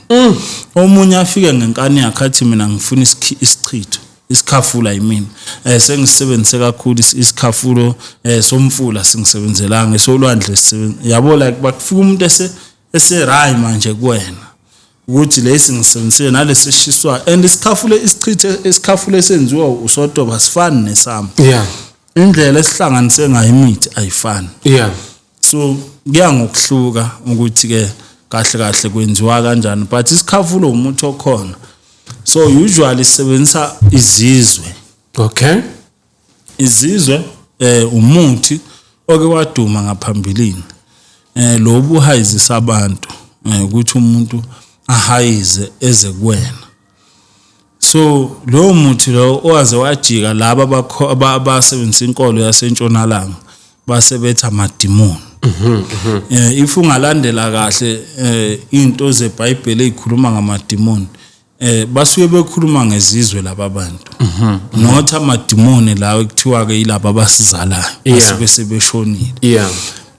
Omunye afike ngenkani yakhe athi mina ngifuna isichitho. Isikhafula I mean. Sengisebenzise kakhulu isikhafulo somfula singisebenzelanga esolwandle yabo like bakufika umuntu ese right manje kuwena. Ukuthi lesi ngisebenzisile nalesi sishiswa and isikhafule isichithe isikhafule esenziwa usotoba sifani nesami. Indlela esihlanganise ngayo imithi ayifani. So kuya ngokuhluka ukuthi ke kahle kahle kwenziwa kanjani but isikhafulo umuthi okhona. So usually sisebenzisa izizwe. Okay. Izizwe umuthi oke waduma ngaphambilini. Lo buhayizisa abantu ukuthi umuntu ahayize eze kuwena. So lo muthi lo owaze wajika laba abasebenzisa inkolo yasentshonalanga basebetha amadimoni. If ungalandela kahle into zeBhayibheli ezikhuluma ngamadimoni basuke bekhuluma ngezizwe laba bantu. Not amadimoni lawo ekuthiwa ke yilaba abasizalayo basuke sebeshonile.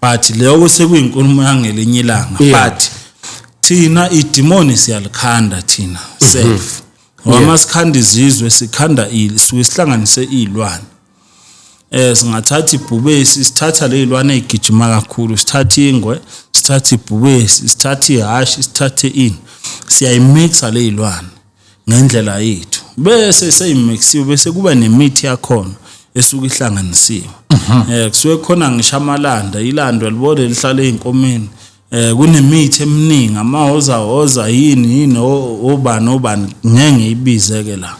But leyo sekuyinkulumo yangelinye ilanga. But thina idimoni siyalikhanda thina self. Ngoba sikhanda izizwe sikhanda isuke sihlanganise izilwane. Singathatha ibhubesi sithatha lezilwane ezigijima kakhulu, sithatha ingwe, sithatha ibhubesi, sithatha ihashi, sithathe ini. Siyayimixa lezilwane ngendlela yethu. Bese seyimixiwe bese kuba nemithi yakhona esuke ihlanganisiwe. Kusuke khona ngisho amalanda, ilanda libole lihlale einkomeni. Kunemithi eminingi amahoza hoza yini yini obani obani ngeke ngiyibize ke la.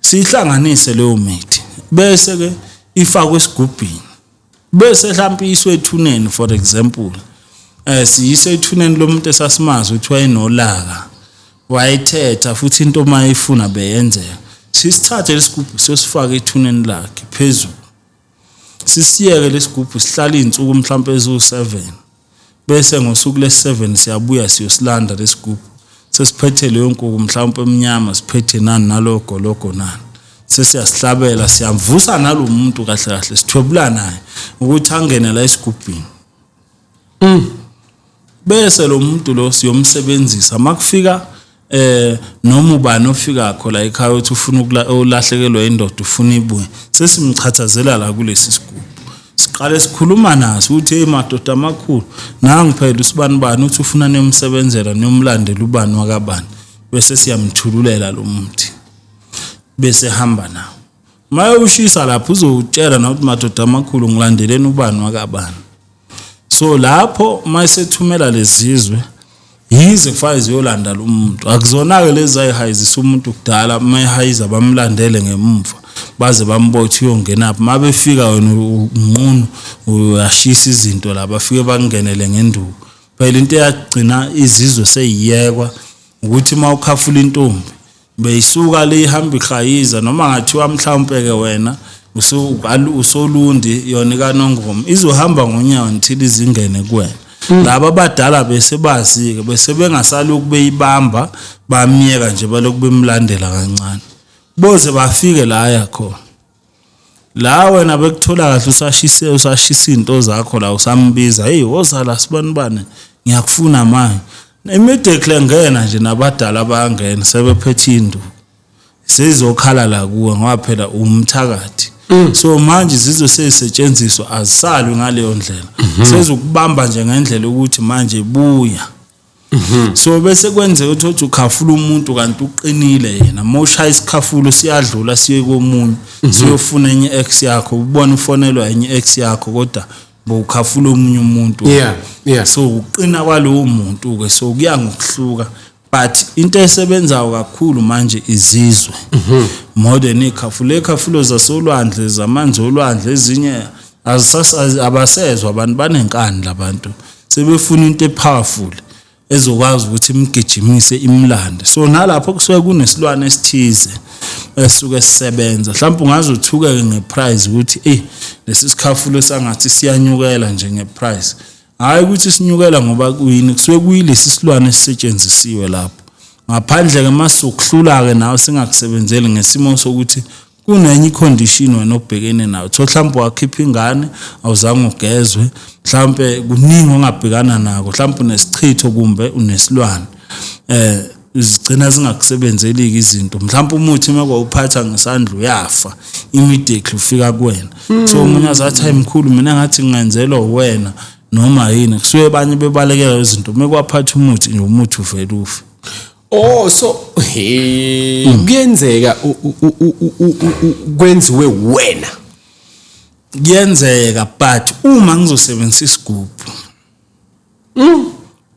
Sihlanganise leyo mithi bese ke ifakwe esigubhini. Bese mhlawumbe iswe ethuneni for example. Siyise ethuneni lomuntu esasimazi ukuthi wayenolaka. Wayethetha futhi into mayifuna beyenzeka. Sisithathe lesigubhu siyosifaka ethuneni lakhe phezulu. Sisiyeke lesigubhu sihlala izinsuku mhlawumbe eziwu7. Bese ngosuku lesi7 siyabuya siyosilanda lesigubhu. Sesiphethe leyo nkuku mhlawumbe emnyama siphethe nani nalogo logo nani. Sesiyasihlabela siyamvusa nalomuntu kahle kahle sithwebula naye ukuthi angene la esigubhini. Bese lo muntu lo siyomsebenzisa makufika noma ubani ofika kho la ekhaya uthi ufuna ukulahlekelwa indoda ufuna ibuye sesimchathazela la kulesi sigubhu. Siqale sikhuluma naso ukuthi hey madoda amakhulu nangi phela usibani bani uthi ufuna niyomsebenzela niyomlandela ubani wakabani bese siyamthululela lo muthi bese hamba nawo. Maye ushisa lapho uzowutshela na ukuthi madoda amakhulu ngilandeleni ubani wakabani. So lapho mayisethumela lezizwe Yize kufanele ziyolanda lo muntu. Akuzona-ke lezi ayihayizisa umuntu kudala, uma ehayiza bamlandele ngemuva baze bambothe uyongenaphi. Uma befika wena unqunu uyashisa izinto la, bafike bakungenele ngenduku. Phela into eyagcina izizwe seyiyekwa ukuthi uma ukhafula intombi beyisuka le ihamba ihayiza, noma ngathiwa mhlawumpe ke wena usolundi yona kaNongoma izohamba ngonyawo until izingene kuwena. Laba abadala bese bazi-ke, bese bengasalokhu beyibamba bamyeka nje, balokhu bemlandela kancane boze bafike la yakhona. La wena bekuthola kahle usashise usashisa into zakho la, usambiza, hey woza la sibanibane ngiyakufuna manje. Immediately ngena nje nabadala bayangena sebephethe induku, sezokhala la kuwe ngoba phela umthakathi. So manje izizwe sezisetshenziswa azisalwi ngaleyo ndlela, sezokubamba nje ngendlela ukuthi manje buya. So bese kwenzeka ukuthi ukhafula umuntu kanti uqinile yena, uma ushaya isikhafulo siyadlula siye komunye, siyofuna enye ex yakho, ubone ufonelwa enye ex yakho kodwa bowukhafula omunye umuntu. So uqina kwalowo muntu ke, so kuya ngokuhluka. But into esebenzayo kakhulu manje izizwe more than ikhafulo. Ikhafulo zasolwandle, zamanzi olwandle, ezinye abasezwa abantu, banenkani labantu, sebefuna into epowerful ezokwazi ukuthi imgijimise imlande. So nalapho kusuke kunesilwane esithize esuke sisebenza, mhlawumbe ungaze uthukeke ngeprice ukuthi lesi sikhafulo sangathi siyanyukela nje ngeprice. Hayi ukuthi sinyukela ngoba kuyini, kusuke kuyilesi silwane esisetshenzisiwe lapho. Ngaphandle ke masukuhlula ke nawe singakusebenzeli ngesimo sokuthi kunenye icondition wena obhekene nayo. Thola mhlawumbe wakhipha ingane awuzange ugezwe, mhlawumbe kuningi ongabhekana nako, mhlawumbe unesichitho kumbe unesilwane, izigcina zingakusebenzeli izinto. Mhlawumbe umuthi uma kwawuphatha ngesandla uyafa immediately ufika kuwena. So omunye azathi hayi mkhulu mina ngathi ngingenzelwa wena noma yini, kusuke abanye bebalekela izinto. Uma kwaphatha umuthi nje umuthi uvela ufe. Oh, so kuyenzeka kwenziwe wena. Kuyenzeka, but uma ngizosebenzisa isigubhu,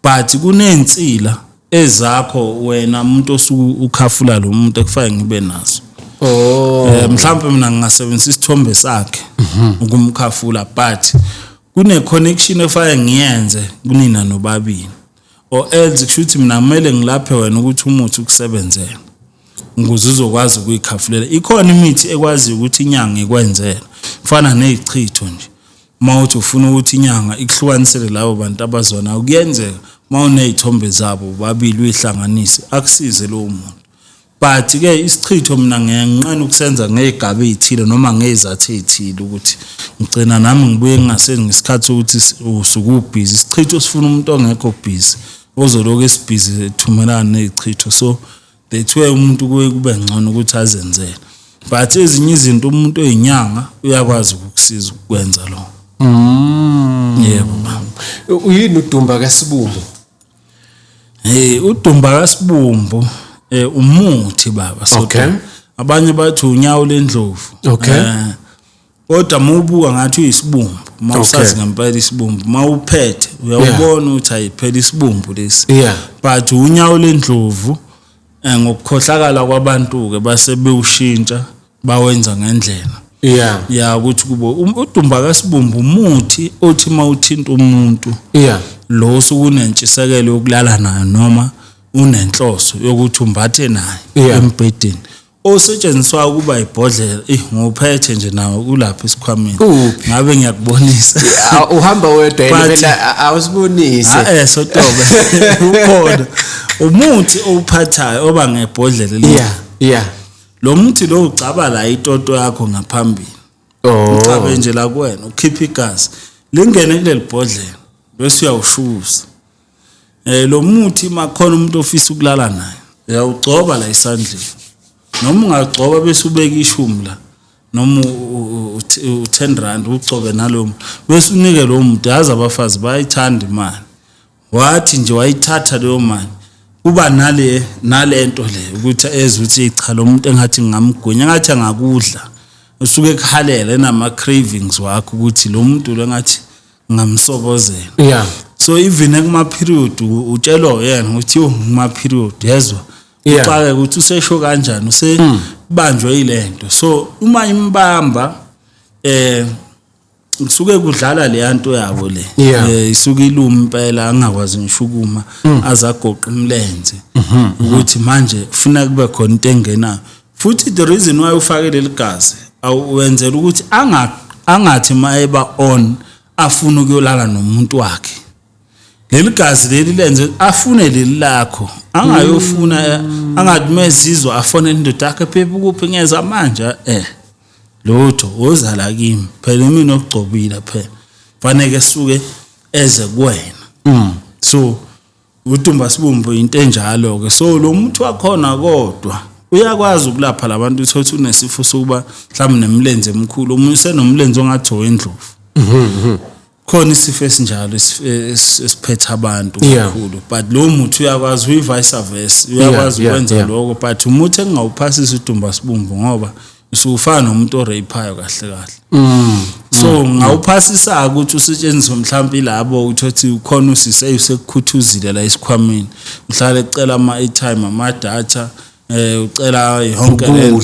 but kunensila ezakho wena umuntu osuku ukhafula lo muntu ekufanele ngibe nazo. Mhlawumbe mina ngingasebenzisa isithombe sakhe ukumkhafula, but kune connection efanele ngiyenze kunina nobabili, or else kusho ukuthi mina kumele ngilaphe wena ukuthi umuthi ukusebenzele ukuze uzokwazi ukuyikhafulela. Ikhona imithi ekwazi ukuthi inyanga ikwenzele, kufana nezichitho nje. Uma uthi ufuna ukuthi inyanga ikuhlukanisele labo bantu abazona, kuyenzeka uma unezithombe zabo babili uyihlanganise akusize lowo muntu. But ke isichitho mina ngiyanqena ukusenza ngezigaba ezithile noma ngezathu ezithile, ukuthi ngigcina nami ngibuye ngingasenzi ngesikhathi sokuthi usuke ubhizi. Isichitho sifuna umuntu ongekho busy, ozoloku esibhizi ethumelana nezichitho. So that's why umuntu kuye kube ngcono ukuthi azenzele. But ezinye izinto umuntu oyinyanga uyakwazi ukukusiza ukwenza lokho. Yebo baba. Uyini udumba kaSibumbu? Udumba kaSibumbu umuthi baba. So abanye bathi unyawo lendlovu. Kodwa mawubuka ngathi uyisibumbu, mawusazi ngempela isibumbu, mawuphethe uyawubona ukuthi ayiphela isibumbu lesi. But unyawo lendlovu ngokukhohlakala kwabantu ke base bewushintsha bawenza ngendlela. Ya ukuthi kubo udumba kaSibumbu umuthi othi mawuthinta umuntu lo usukunentshisekelo yokulala nayo noma unenhloso yokuthi umbathe naye embhedeni, osetshenziswa ukuba ibhodlela. Nguphethe nje nawo kulapha esikhwameni, ngabe ngiyakubonisa. Uhamba wedwa phela awusibonise. Sotobe ukhona umuthi owuphathayo oba ngebhodlela. Lo muthi lo ugcaba la itoto yakho ngaphambili. Ucabe nje la kuwena, ukhipha igazi lingene kuleli bhodlela bese uyawushuza. Lo muthi makhona umuntu ofisa ukulala naye uyawugcoba la esandleni, noma ungagcoba bese ubeka ishumi la noma u10 rand ugcobe nalowo bese unike lo muntu. Yazi abafazi bayayithanda imali, wathi nje wayithatha leyo mali kuba nalento le ukuthi ezwe ukuthi cha lo muntu engathi ngingamgwinya, engathi angakudla, usuke ekhalela enama cravings wakho ukuthi lo muntu lo engathi ngamsobozela. So even kuma period utshelwa uyena ukuthi yo kuma period, yezwa? Uxake ukuthi usesho kanjani, usebanjwe yilento. So uma imbamba kusuke kudlala le yanto yabo le, isuke iluma impela, angakwazi ngisho ukuma, azagoqa umlenze, ukuthi manje kufuna kube khona into engenayo. Futhi the reason why ufake leli gazi awenzela ukuthi angathi mayeba on afuna ukuyolala nomuntu wakhe. Leli gazi leli lenze afune leli lakho, angayofuna angathi mezizwa afone indoda yakhe, phepha ukuphi ngeza manje, lutho wozala kimi phela, mina okugcobile phela, fanele suke eze kuwena. So udumba sibumbu into enjalo ke. So lo muntu wakhona kodwa uyakwazi ukulapha labantu, uthothi unesifo sokuba mhlawumbe nemlenze emkhulu, omunye usenomlenze ongathi owendlovu. Khona isifo esinjalo esiphethe abantu kakhulu, but lo muthi uyakwazi uyi-vice versa, uyakwazi ukwenza lokho. But umuthi engingawuphasisa udumba sibumbu, ngoba usufana nomuntu orapeayo kahle kahle. So ngawuphasisa ukuthi usetshenziswe mhlawumbe labo uthothi ukhona usise usekukhuthuzile la esikhwameni, uhlale ecela ama-airtime, ama-data, ucela yonke lento.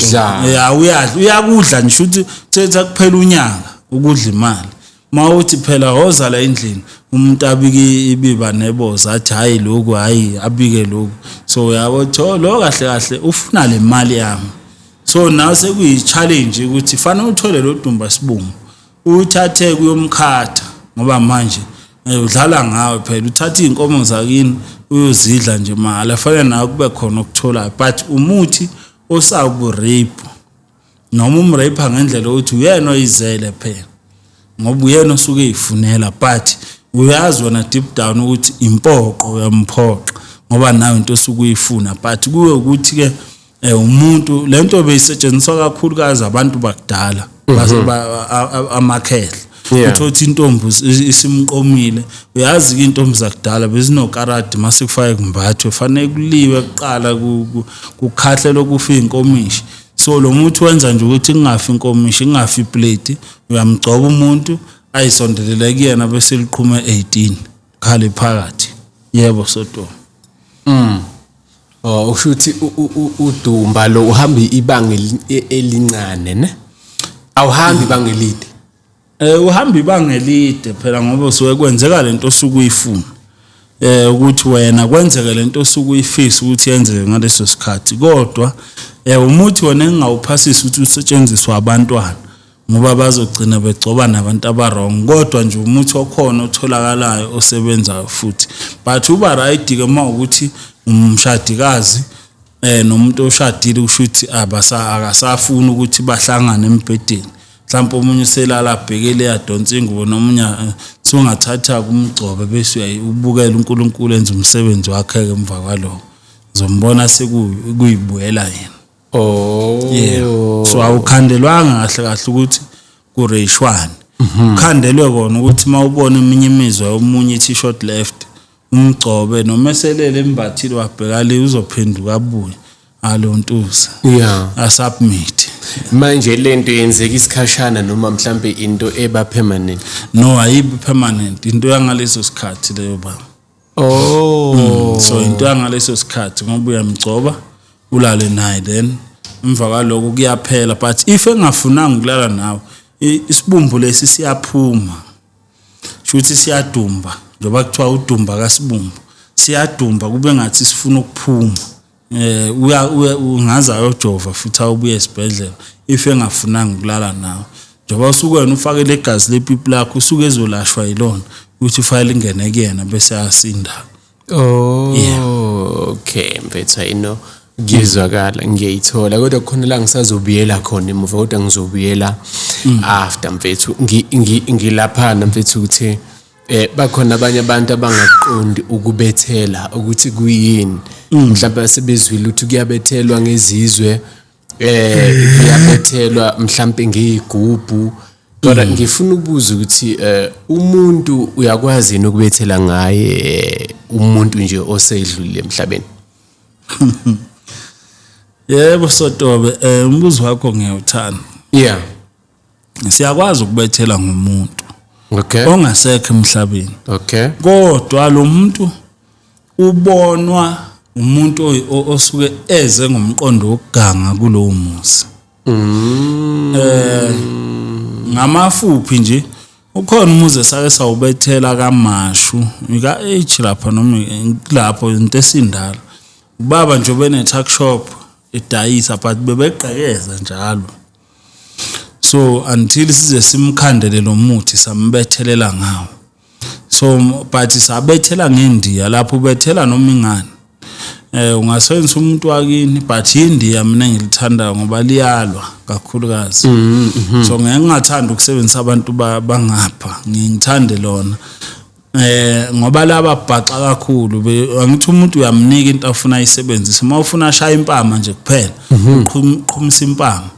Uyadla, uyakudla ngisho ukuthi thetha kuphela unyaka ukudla imali. Mawuthi phela woza la endlini, umuntu abike ibiba neboza, athi hayi lokhu, hayi abike lokhu. So uyabo lo kahle kahle ufuna le mali yami. So nawe sekuyi-challenge ukuthi fanele uthole lo dumba sibungu, uthathe kuyomkhatha, ngoba manje udlala ngawe phela, uthatha iy'nkomo zakini uyozidla nje mahhala, fanele nawe kube khona okutholayo. But umuthi osaku-rape noma umrape ngendlela ukuthi uyena oyizele phela, ngoba uyena osuke eyifunela, but uyazi wena deep down ukuthi impoqo, uyamphoqa ngoba nawe into osuke uyifuna. But kuye ukuthi ke umuntu lento beyisetshenziswa kakhulukazi abantu bakudala, amakhehla, uthothi intombi isimqomile. Uyazi ke intombi zakudala bezinokaradi, mase kufake kumbathwe fanele kuliwe kuqala, kukhahlelwe kufa inkomishi. So lo muthi wenza nje ukuthi kungafi inkomishi, kungafi iplate, uyamgcoba umuntu ayisondelele kuyena bese liqhuma 18 khale phakathi. Yebo soto. Oh, usho ukuthi udumba lo uhamba ibanga elincane ne? Awuhambi ibanga elide. Uhamba ibanga elide phela, ngoba usuke kwenzeka lento osuke uyifuna. Ukuthi wena kwenzeke lento osuke uyifisa ukuthi yenzeke ngaleso sikhathi. Kodwa umuthi wena engawuphasisa ukuthi usetshenziswa abantwana, ngoba bazogcina begcoba nabantu aba-wrong. Kodwa nje umuthi okhona otholakalayo osebenzayo futhi, but uba right ke uma ukuthi umshadikazi nomuntu oshadile, kusho ukuthi akasafuni ukuthi bahlangane embhedeni, mhlawumbe omunye uselala abhekele yadonsa ingubo, nomunye sungathatha kumgcobe bese ubukela uNkulunkulu enza umsebenzi wakhe ke emva kwalokho, uzombona sekuyibuyela yena. Oh. Yeah. So awukhandelwanga kahle kahle ukuthi kureyishwane. Ukhandelwe kona ukuthi mawubona eminye imizwa yomunye ithi short left, umgcobe noma eselele embathile wabheka le, uzophenduka abuye alontuza. Asubmit. Manje lento yenzeka isikhashana noma mhlambe into eba permanent? No, ayibi permanent, into yangaleso sikhathi leyo baba. Oh. So into yangaleso sikhathi, ngoba uyamgcoba ulale naye, then emva kwaloko kuyaphela. But if engafunanga ukulala nawe, isibumbu lesi siyaphuma, shuthi siyadumba, njengoba kuthiwa udumba kasibumbu, siyadumba kube ngathi sifuna ukuphuma. Uya ungaza ayojova futhi awubuye esibhedlela if engafunanga ukulala nawe, njengoba usuke wena ufake legazi lepipi lakho, usuke ezolashwa yilona ukuthi ufake lingene kuyena bese asinda. Oh. Okay, mfethu, ino ngizwakala, ngiyayithola, kodwa khona la ngisazobuyela khona emuva, kodwa ngizobuyela after mfethu. Ngilaphana mfethu ukuthi bakhona abanye abantu abangaqondi ukubethela ukuthi kuyini. Mhlawumbe sebezwile ukuthi kuyabethelwa ngezizwe, kuyabethelwa mhlawumbe ngeyigubhu, kodwa ngifuna ukubuza ukuthi umuntu uyakwazi yini ukubethela ngaye umuntu nje osedlulile emhlabeni? Yebo Sotobe, umbuzo wakho ngiyawuthanda. Siyakwazi ukubethela ngomuntu. Okay. Ongasekho emhlabeni. Okay. Kodwa lo muntu ubonwa umuntu osuke eze ngomqondo wokuganga kulowo muzi. Ngamafuphi nje ukhona umuzi esake sawubethela kaMashu ika H lapha noma lapho into esindala. Ubaba nje ubene tuck shop edayisa but bebegqekeza njalo. So until size simkhandele lo muthi sambethelela ngawo. So but sabethela ngendiya lapho ubethela noma ingani. Ungasebenzisa umuntu wakini but indiya mina ngilithanda ngoba liyalwa kakhulukazi. So ngeke ngingathanda ukusebenzisa abantu bangapha, ngithande lona. Ngoba laba bhaxa kakhulu, angithi umuntu uyamnika into afuna ayisebenzise. Uma ufuna ashaya impama nje kuphela, uqhumisa impama.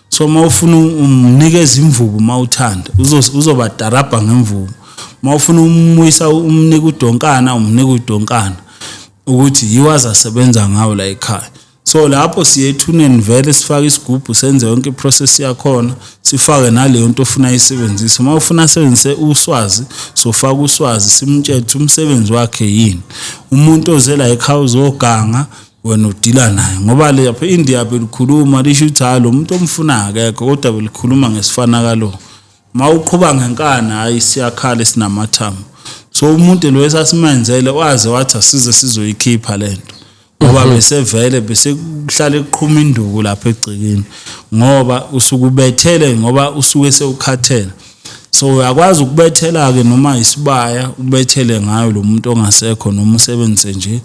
So uma ufuna umnikeza imvubu uma uthanda, uzobadarabha ngemvubu. Uma ufuna umuyisa umnika udonkana, umnika udonkana ukuthi yiwo azasebenza ngawo la ekhaya. So lapho siye ethuneni vele sifake isigubhu senze yonke iprocess yakhona, sifake naleyo nto ofuna ayisebenzise. Uma ufuna asebenzise uswazi, sofaka uswazi simtshele ukuthi umsebenzi wakhe yini. Umuntu oze la ekhaya uzoganga, wena udila naye ngoba lapho iNdiya belikhuluma lisho ukuthi hayi lo muntu omfuna akekho, kodwa belikhuluma ngesifana kalo. Uma uqhuba ngenkani hayi siyakhala esinamathambo. So umuntu lo esasimenzele waze wathi asize sizoyikhipha lento ngoba bese vele bese kuhlale kuqhuma induku lapha egcekeni ngoba usuke ubethele ngoba usuke sewukhathele. So uyakwazi ukubethela ke noma isibaya ubethele ngayo lo muntu ongasekho noma usebenzise nje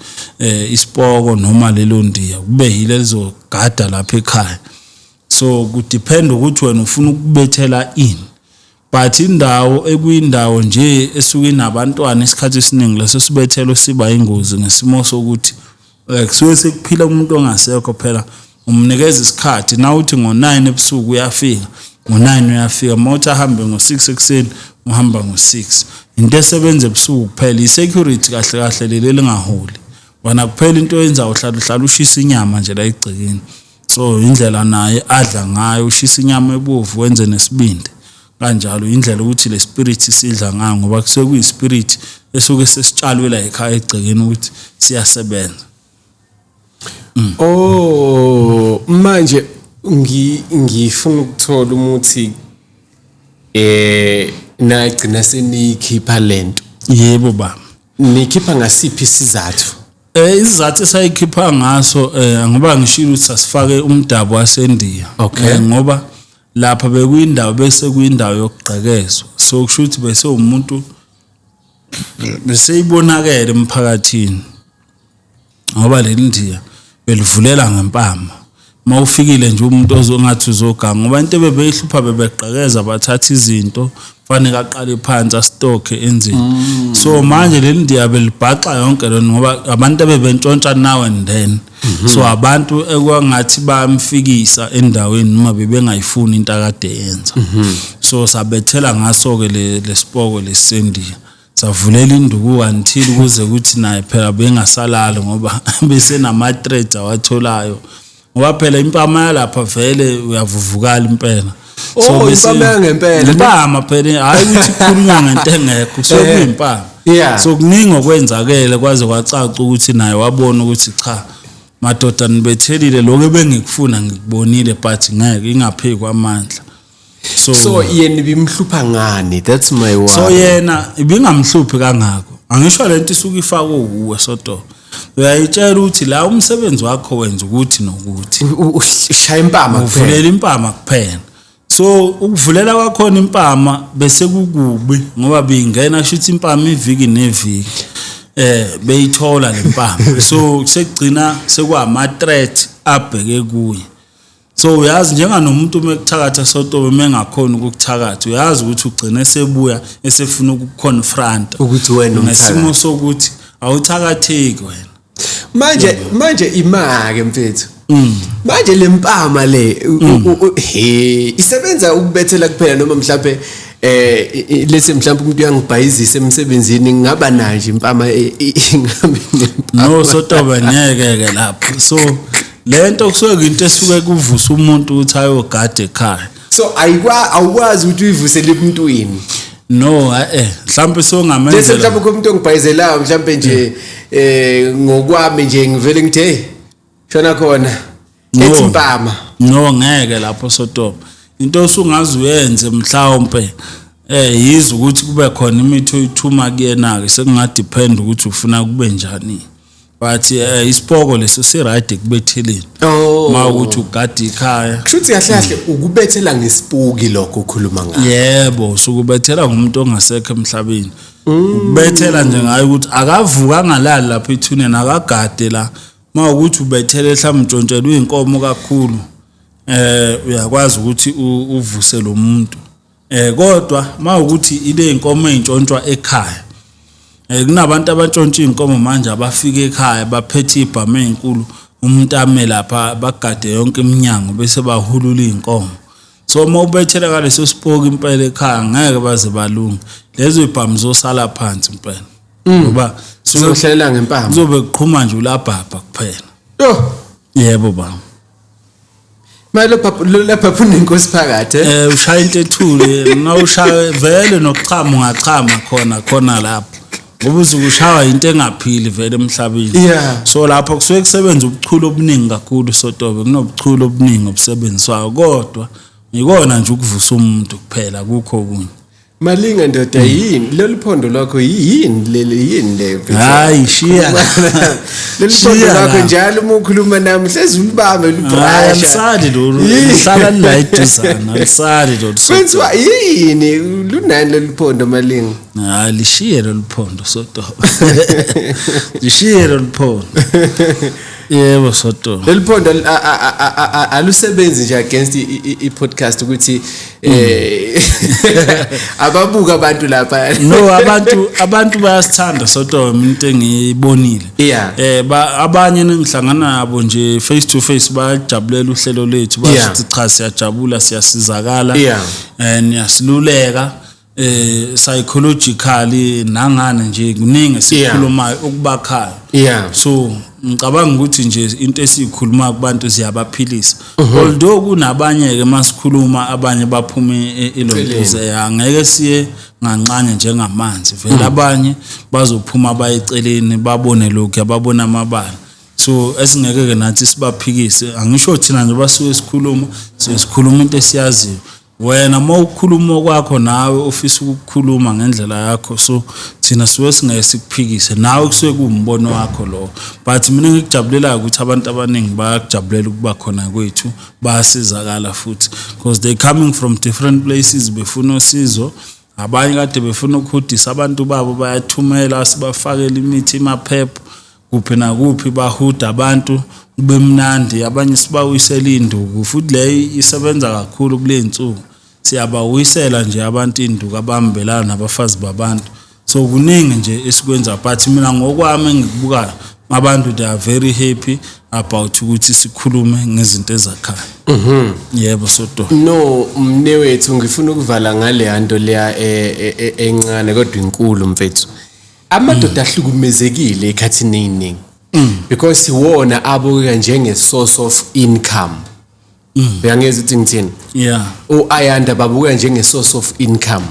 isipoko noma lelo ndiya kube yile lizogada lapha ekhaya. So kudepend ukuthi wena ufuna ukubethela ini. But indawo ekuyindawo nje esuke inabantwana isikhathi esiningi leso sibethelo siba ingozi ngesimo sokuthi kusuke sekuphila umuntu ongasekho phela umnikeza isikhathi na uthi ngo9 ebusuku uyafika, ngo9 uyafika, uma uthi ahambe ngo6 ekuseni uhamba ngo6. Into esebenza ebusuku kuphela i-security kahle kahle leli lingaholi. Wena kuphela into oyenzayo uhlala ushisa inyama nje la egcekeni. So indlela naye adla ngayo ushisa inyama ebovu wenze nesibindi kanjalo, indlela ukuthi le spirit sidla ngayo ngoba kusuke kuyispirit esuke sesitshalwe la ekhaya egcekeni ukuthi siyasebenza. Oh manje ngifuna ukuthola umuthi nagcina senikhipha lento. Yebo baba. Nikhipha ngasiphi isizathu? Isizathu esayikhipha ngaso ngoba ngishilo ukuthi sasifake umdabu waseNdiya. Okay. Ngoba lapha bekuyindawo bese kuyindawo yokugqekezwa. So kusho ukuthi bese umuntu bese ibonakele emphakathini ngoba le Ndiya belivulela ngempama. Mawufikile nje umuntu ozongathi uzoganga ngoba into bebeyihlupha bebegqekeza bathatha izinto fanele aqale phansi astokhe enzini. So manje le Ndiya belibhaxa yonke lona ngoba abantu abebentshontsha now and then. So abantu ekwangathi bayamfikisa endaweni noma bebengayifuni into akade yenza. So sabethela ngaso ke lesipoko lesendiya. Savulela induku until kuze ukuthi naye phela bengasalali ngoba bese nama threads awatholayo. Ngoba phela impama yalapha vele uyavuvukala impela. So impama yangempela. Impama phela hayi ukuthi kukhulunywa ngento engekho kusuke kuyimpama. So kuningi okwenzakele kwaze kwacaca ukuthi naye wabona ukuthi cha madoda nibethelile lokho ebengikufuna ngikubonile but ngeke ingapheki amandla. So yena ibimhlupha ngani? That's my worry. So yena ibingamhluphi kangako. Angisho lento isuke ifakwe uwe sodo. Uyayitshela ukuthi la umsebenzi wakho wenza ukuthi nokuthi. Ushaya impama kuphela. Uvulela impama kuphela. So ukuvulela kwakhona impama bese kukubi ngoba bingena kusho impama iviki neviki. Beyithola lempama. So sekugcina sekwama threat abheke kuye. So uyazi njenganomuntu uma ekuthakatha sotobe mengakhona ukukuthakatha uyazi ukuthi ugcine sebuya esefuna ukuconfront ukuthi wena nesimo sokuthi awuthakatheki wena. Manje imake mfethu. Manje lempama le isebenza ukubethela kuphela noma mhlawumbe lese mhlawumbe umuntu uyangibhayizisa emsebenzini ngingaba nayo nje impama ingabe nempama. No sotobe ngeke ke lapho. So lento kusuke into esuke kuvusa umuntu ukuthi ayogada ekhaya. So awukwazi ukuthi uyivusele emntwini. No, mhlawumbe songamenzela. Mhlawumbe kumuntu ongibhayizelayo mhlawumbe nje ngokwami nje ngivele ngithi hey shona khona ethi mpama. No, ngeke lapho Sotobe. Into osungaze uyenze mhlawumbe yize ukuthi kube khona imithi oyithuma kuyena ke, sekungadepend ukuthi ufuna kube njani. But isipoko leso si right ekubetheleni. Ma ukuthi ugada ikhaya. Kushuthi kahle kahle ukubethela ngesipuki lokho ukhuluma ngakho. Yebo, usukubethela ngumuntu ongasekho emhlabeni. Ukubethela nje ngayo ukuthi akavuka angalali lapha ethuneni, akagade la. Ma ukuthi ubethele mhlawumbe utshontshelwe inkomo kakhulu, uyakwazi ukuthi uvuse lo muntu. Kodwa ma ukuthi ile inkomo eintshontshwa ekhaya, kunabantu abantshontsha inkomo manje abafika ekhaya baphethe ibhamu ezinkulu, umuntu ame lapha bagade yonke iminyango bese bahulula inkomo. So uma ubethela ngaleso sipoki impela ekhaya ngeke baze balunge, lezo ibhamu zosala phansi impela. Ngoba sohlelela ngempama kuzobe kuqhuma nje ulabhabha kuphela. Yo, yebo baba. Manje lapha unenkosi phakathi. Ushaya into ethule, nawushaya vele nokuchama ungachama khona lapho. Ngoba uzukushawa into engaphili vele emhlabeni. So lapho kusuke kusebenza ubuchule obuningi kakhulu Sotobe, kunobuchule obuningi obusebenziswayo, kodwa ngikona nje ukuvusa umuntu kuphela, kukho okunye. Malinga ndoda, yini lolu phondo lwakho, yini leli, yini leyo? Hayi shiya. Lolu phondo lwakho njalo uma ukhuluma nami hlezi ulibambe ulibrasha. Alisali lolu, lihlala la eduzana, alisali lolu. Kwenziwa yini lunani lolu phondo Malinga? Hayi lishiye lolu phondo Sotobe. Lishiye lolu phondo. Yebo Sotobe. Lolu phondo alusebenzi nje against i-podcast ukuthi ababuka abantu lapha. No, abantu bayasithanda Sotobe, into engiyibonile. Abanye engihlangana nabo nje face to face bayajabulela uhlelo lethu, bathi cha siyajabula, siyasizakala, niyasiluleka psychologically nangane nje kuningi esikhulumayo okubakhayo. So ngicabanga ukuthi nje into esikhuluma kubantu siyabaphilisa. Although kunabanye ke masikhuluma abanye baphume ilontuze, angeke siye ngancane njengamanzi vele, abanye bazophuma bayeceleni babone lokhu, ababona amabala. So esingeke ke nathi sibaphikise. Angisho thina nje basuke sikhuluma, sikhuluma into esiyaziyo. Wena uma ukhuluma kwakho nawe ofisa ukukhuluma ngendlela yakho, so thina suke singeke sikuphikise, nawe kusuke kuwumbono wakho lo. But mina ngikujabulelayo ukuthi abantu abaningi bayakujabulela ukuba khona kwethu, bayasizakala futhi because they coming from different places befuna usizo. Abanye kade befuna ukuhudisa abantu babo, bayathumela sibafakele imithi, imaphepha kuphi nakuphi, bahuda abantu kube mnandi. Abanye sibawisela induku futhi, leyo isebenza kakhulu kule nsuku, siyabawisela nje abantu induku abambelana nabafazi babantu. So kuningi nje esikwenza, but mina ngokwami engikubukayo abantu they are very happy about ukuthi sikhulume ngezinto ezakhayo. Yebo Sotobe. No mnewethu, ngifuna ukuvala ngale nto leya encane kodwa inkulu mfethu. Amadoda ahlukumezekile ekhathini eziningi because iwona abukeka njenge source of income. Uyangezwa ukuthi ngithini? Yeah. U-Ayanda babuka njenge source of income.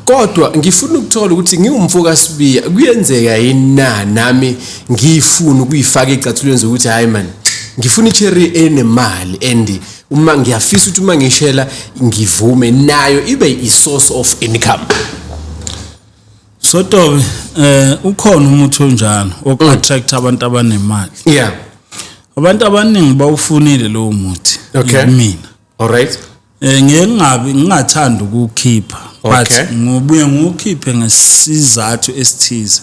Kodwa ngifuna ukuthola ukuthi ngiwumfo kaSibiya, kuyenzeka yini na nami ngifuna ukuyifaka ecathulweni zokuthi hayi man, ngifuna icherry enemali and uma ngiyafisa ukuthi uma ngishela ngivume nayo ibe i source of income. Sotobe, ukhona umuthi onjalo oku-attract abantu abanemali. Yeah. Abantu abaningi bawufunile lowo muthi. Okay. Mina. All right. Ngeke ngingabi ngingathanda ukukhipha, but Okay. ngibuye ngiwukhiphe ngesizathu esithize.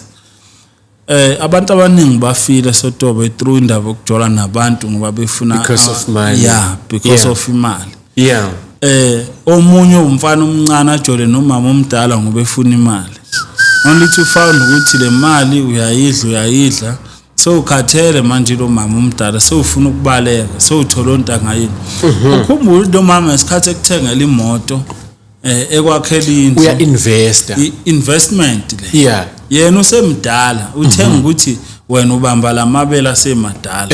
Abantu abaningi bafile Sotobe through indaba yokujola nabantu ngoba befuna because of money. Yeah, because Yeah. of imali. Yeah. Omunye umfana omncane ajole nomama omdala ngoba efuna imali. Only to find ukuthi le mali uyayidla, sewukhathele manje lo mama omdala, sewufuna ukubaleka, sewuthola ontanga yini. Ukhumbule lo mama ngesikhathi ekuthengela imoto, ekwakhela indlu, uya investa, investment le. Yeah. Yena usemdala, uthenga ukuthi wena ubamba lamabele asemadala,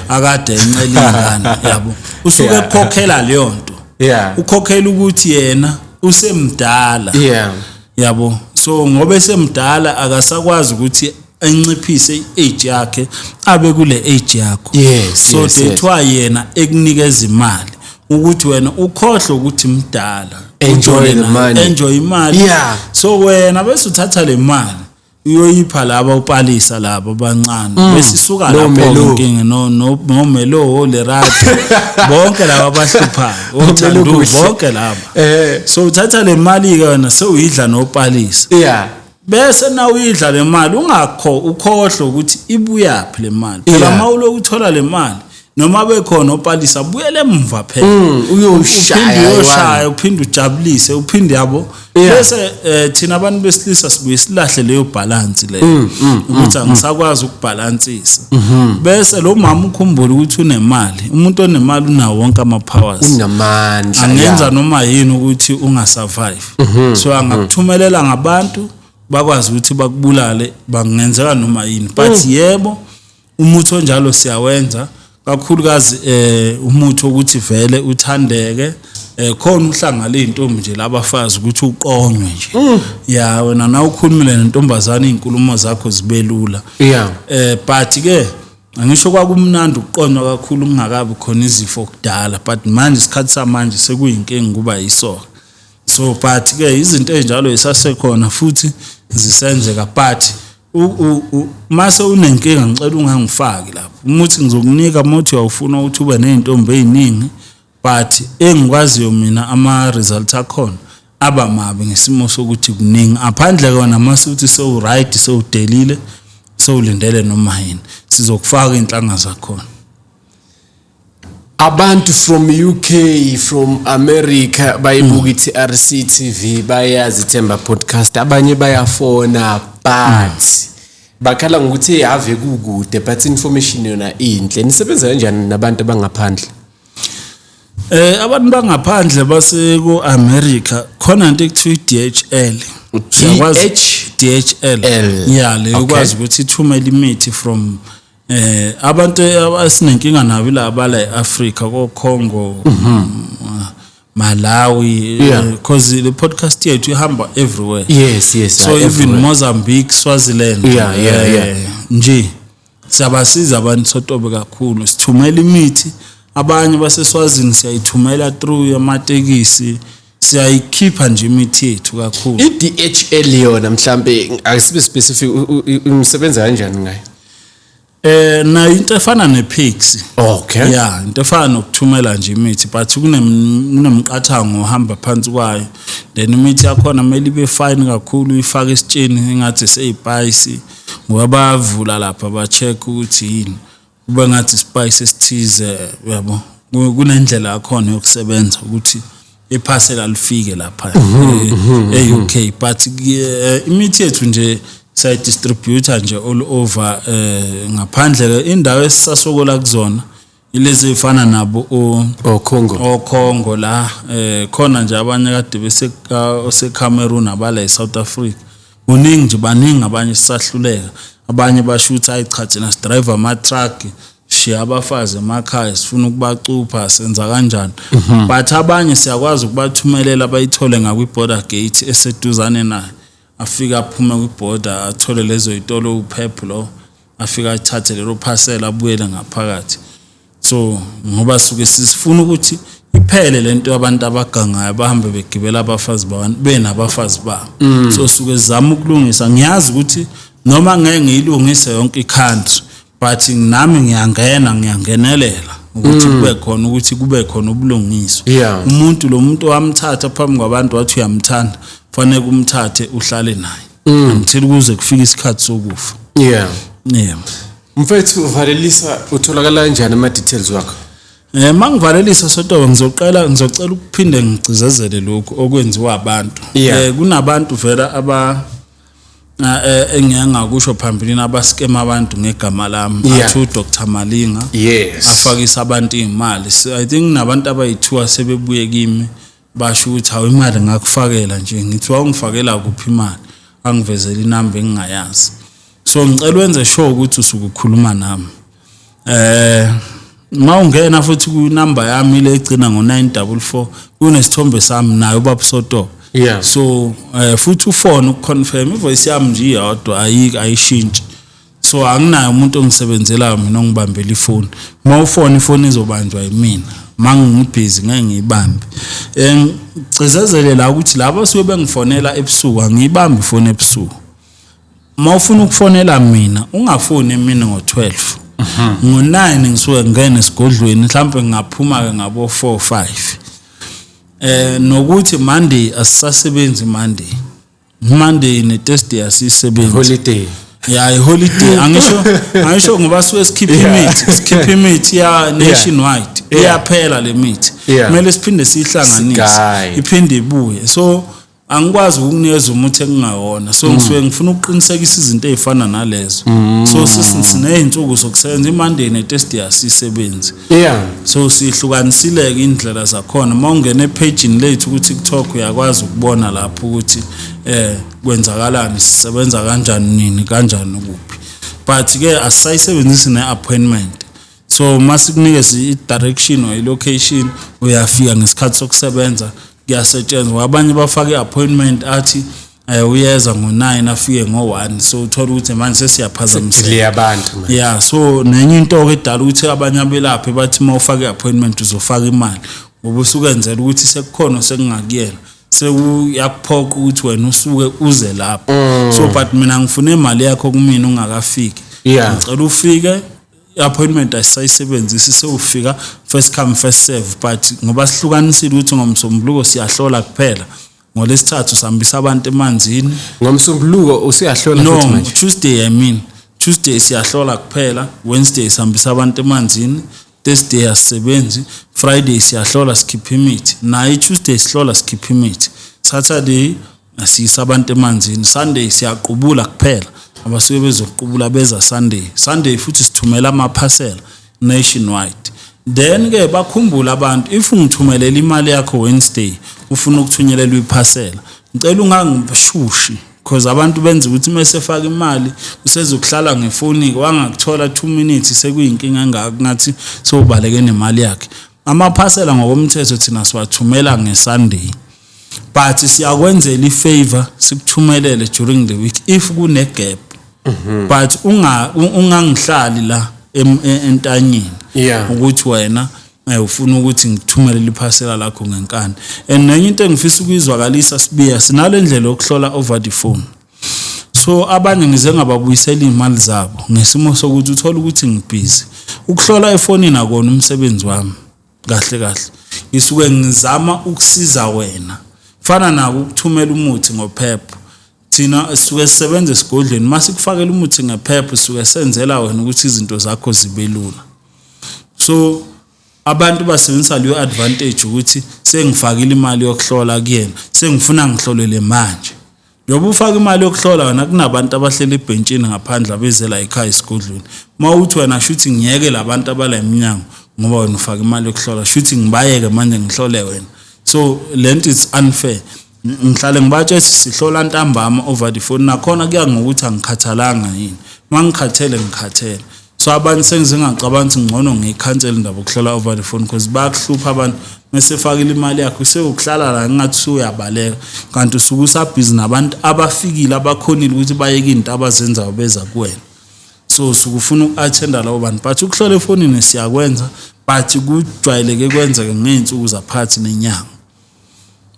akade encela ingane yabo. Usuke ekhokhela leyo nto. Yeah. Ukhokhela ukuthi yena usemdala. Yeah. Yabo, so ngoba esemdala akasakwazi ukuthi enciphise i-age yakhe abe kule age yakho. So that's why yena ekunikeza imali ukuthi wena ukhohlwe ukuthi mdala, enjoy the money, enjoy imali. So wena bese uthatha le mali uyoyipha laba upalisa laba abancane, bese isuka lapho inkinga. No Melo, Lerato, bonke laba abahluphayo, oThando, bonke laba. So uthatha le mali ke wena sewuyidla nopalisa. Bese na uyidla le mali ungakho ukhohlwe ukuthi ibuyaphi le mali. Phela mawulo uthola le mali noma bekhona opalisa buyele emva phela. Uyoshaya, uphinde ujabulise, uphinde yabo. Bese thina abantu besilisa sibuye silahle leyo balance leyo ukuthi angisakwazi ukubalansisa. Bese lo mama ukhumbula ukuthi unemali, umuntu onemali unawo wonke ama powers, unamandla, angenza noma yini ukuthi ungasurvive. So angakuthumelela ngabantu bakwazi ukuthi bakubulale, bangenzeka noma yini. But yebo, umuthi onjalo siyawenza kakhulukazi, umuthi ukuthi vele uthandeke. Khona uhlanga leintombi nje labafazi ukuthi uqonywe nje. Ya wena na ukhulumile nentombazana izinkulumo zakho zibelula. But ke angisho kwakumnandi ukuqonywa kakhulu kungakabi khona izifo kudala, but manje isikhathi samanje sekuyinkinga kuba yisoka. So but ke izinto ezinjalo isasekhona futhi zisenzeka, but mase unenkinga ngicela ungangifaki lapho. Umuthi ngizokunika umuthi uyawufuna ukuthi ube nezintombi eziningi, but engikwaziyo mina ama results akhona aba mabi ngesimo sokuthi kuningi. Aphandle kona mase uthi sewu right, sewudelile, sewulindele noma yini, sizokufaka inhlanga zakhona. Abantu from UK, from America bayibuka i-TRC TV, bayazi Ithemba Podcast, abanye bayafona but bakhala ngokuthi ave kukude, but information yona inhle. Nisebenza kanjani nabantu abangaphandle? Abantu bangaphandle base ku America khona into ekuthiwa DHL. DHL. Yeah, le ukwazi ukuthi ithumele imithi from abantu esinenkinga nabo la bala eAfrica, ko Congo, Malawi, because the podcast yethu ihamba everywhere. Yes. So even Mozambique, Swaziland. Nje siyabasiza abantu sotobe kakhulu, sithumela imithi. Abanye baseSwazini siyayithumela through amatekisi, siyayikhipha nje imithi yethu kakhulu. I-DHL yona mhlambe akusibe specific, umsebenza kanjani ngayo? Na into efana nePix. Okay. Yeah, into efana nokuthumela nje imithi, but kunemqathango ohamba phansi kwayo. Then imithi yakhona kumele ibe fine kakhulu, uyifake esitsheni engathi seyispice, ngoba bayavula lapha ba check ukuthi yini, kube ngathi spice esithize, uyabo. Kunendlela yakhona yokusebenza ukuthi iphasela lifike lapha e-UK. But imithi yethu nje siyayidistributor nje all over, ngaphandle indawo esisasokola kuzona ilezi ezifana nabo oCongo, oCongo la, khona nje abanye kade bese Cameroon, abala eSouth Africa, kuningi nje, baningi abanye sisahluleka. Abanye basho ukuthi hayi cha, thina sidrive ama truck, shiya abafazi emakhaya, sifuna ukubacupha, senza kanjani. But abanye siyakwazi ukubathumelela bayithole ngakwi border gate eseduzane naye, afika aphume kwi-border athole lezo yitolo uPep lo, afika athathe lelo parcel abuyele ngaphakathi. So ngoba suke sifuna ukuthi iphele lento yabantu abagangayo bahambe begibela abafazi babantu benabafazi babo. So suke sizama ukulungisa. Ngiyazi ukuthi noma ngeke ngiyilungise yonke i-country, but nami ngiyangena, ngiyangenelela ukuthi kube khona, ukuthi kube khona ubulungiswa. Umuntu lo muntu wamthatha phambi kwabantu wathi uyamthanda, fanele kumthathe uhlale naye until kuze kufike isikhathi sokufa. Yeah. Mfethu, valelisa, utholakala kanjani ama details wakho? Mangivalelisa sotobe, ngizocela ukuphinde ngigcizezele lokhu okwenziwa abantu. Kunabantu vela aba engiyangakusho phambilini abaskema abantu ngegama lami, athi Dr Malinga. Afakisa abantu imali. So I think nabantu abayithiwa sebebuye kimi basho ukuthi hawu imali ngakufakela nje, ngithi wawungifakela kuphi imali, angivezele inamba engingayazi. So ngicela wenze sure ukuthi usuke ukhuluma nami. Mawungena futhi ku number yami le egcina ngo 944, kunesithombe sami nayo ubaba Soto. So futhi ufone ukuconfirm ivoice yami nje iyodwa, ayishintshi. So anginayo umuntu ongisebenzelayo mina ongibambela ifoni. Uma ufona ifoni izobanjwa yimina, uma ngibhizi ngeke ngiyibambe. Ngigcizezele la ukuthi laba basuke bengifonela ebusuku, angiyibambi ifoni ebusuku. Uma ufuna ukufonela mina ungafoni emini ngo-12, ngo-9 ngisuke ngingena esigodlweni, mhlawumbe ngingaphuma-ke ngabo 4 5. Nokuthi Monday asisasebenzi, Monday ne-Thursday asisebenzi. Holiday. Ya, i-holiday. Angisho ngoba suke sikhipha imithi, sikhipha imithi ya nationwide. Iyaphela le mithi, kumele siphinde siyihlanganise, Sigaye. iphinde ibuye. So angikwazi ukukunikeza umuthi ekungawona. So ngisuke ngifuna ukuqinisekisa izinto ey'fana nalezo. So siney'nsuku zokusebenza, i-Monday ne-Thursday asisebenzi. So sihlukanisile-ke indlela zakhona. Uma ungena ephejini lethu ku-TikTok uyakwazi ukubona lapho ukuthi kwenzakalani, sisebenza kanjani, nini, kanjani, kuphi. But-ke asisayisebenzisi ne-appointment. So uma sikunikeza i-direction or i-location, uyafika ngesikhathi sokusebenza, kuyasetshenzwa. Abanye bafake i-appointment, athi uyeza ngo-9, afike ngo-1, so uthola ukuthi manje sesiyaphazamiseka. Delay abantu man. Yeah, so nenye into-ke edala ukuthi abanye abelaphi bathi uma ufake i-appointment uzofaka imali, ngoba usukenzela ukuthi sekukhona sekungakuyena, sekuyakuphoqa ukuthi wena usuke uze lapho. So but mina ngifuna imali yakho kumina ungakafiki. Ngicela ufike, i-appointment asisayisebenzisi, sewufika first come first serve. But ngoba sihlukanisile ukuthi ngoMsombuluko siyahlola kuphela, ngolesithathu sihambisa abantu emanzini. Ngomsombuluko usuyahlola No. futhi manje? Tuesday, I mean, Tuesday siyahlola kuphela, Wednesday sihambisa abantu emanzini, Thursday asisebenzi, Friday siyahlola, sikhipha imithi. Nayo i-Tuesday sihlola, sikhipha imithi. Saturday siyisa abantu emanzini. Sunday siyaqubula kuphela, abasuke bezoqubula beza Sunday. Sunday futhi sithumela amaphasela nationwide. Then ke bakhumbula abantu, if ungithumelela imali yakho Wednesday, ufuna ukuthunyelelwa iphasela, ngicela ungangishushi, because abantu benza ukuthi mase efaka imali usezokuhlala ngefoni, wangakuthola 2 minutes sekuyinkinga engaka, ngathi sewubaleke nemali yakhe. Amaphasela ngokomthetho thina siwathumela ngeSunday, but siyakwenzela ifavor, sikuthumelele during the week if kune gap, but ungangihlali la entanyeni ukuthi wena ufuna ukuthi ngithumelele iphasela lakho ngenkani. And nenye into engifisa ukuyizwakalisa, Sibiya, sinale ndlela yokuhlola over the phone. So abanye ngize ngababuyisela iy'mali zabo ngesimo sokuthi uthola ukuthi ngibhizi. Ukuhlola efonini akona umsebenzi wami kahle kahle, ngisuke ngizama ukusiza wena. Fana nako ukuthumela umuthi ngophepha, thina sisuke sisebenza esigodlweni, masikufakela umuthi ngephepha sisuke senzela wena ukuthi izinto zakho zibe lula. So abantu basebenzisa leyo advantage ukuthi sengifakile imali yokuhlola kuyena, sengifuna ngihlolele manje. Njengoba ufaka imali yokuhlola wena, kunabantu abahleli ebhentshini ngaphandle abezela ekhaya esigodlweni. Uma uthi wena shuthi ngiyeke labantu abala eminyango ngoba wena ufaka imali yokuhlola, shuthi ngibayeke manje ngihlole wena. So lento is unfair. Ngihlale ngibatshela sihlola ntambama over the phone, nakhona kuya ngokuthi angikhathalanga yini. Uma ngikhathele, ngikhathele. So abantu sengize ngacabanga ukuthi ngcono ngiyikhansele indaba yokuhlola over the phone, because bayakuhlupha abantu. Mese fakile imali yakho, sewukuhlala la ngathi usuyabaleka, kanti usuke usabhizi nabantu abafikile, abakhonile ukuthi bayeke into abazenzayo beza kuwena. So usuke ufuna uku-attenda labo bantu. But ukuhlola efonini siyakwenza, but kujwayeleke kwenzeke ngey'nsuku zaphakathi nenyanga.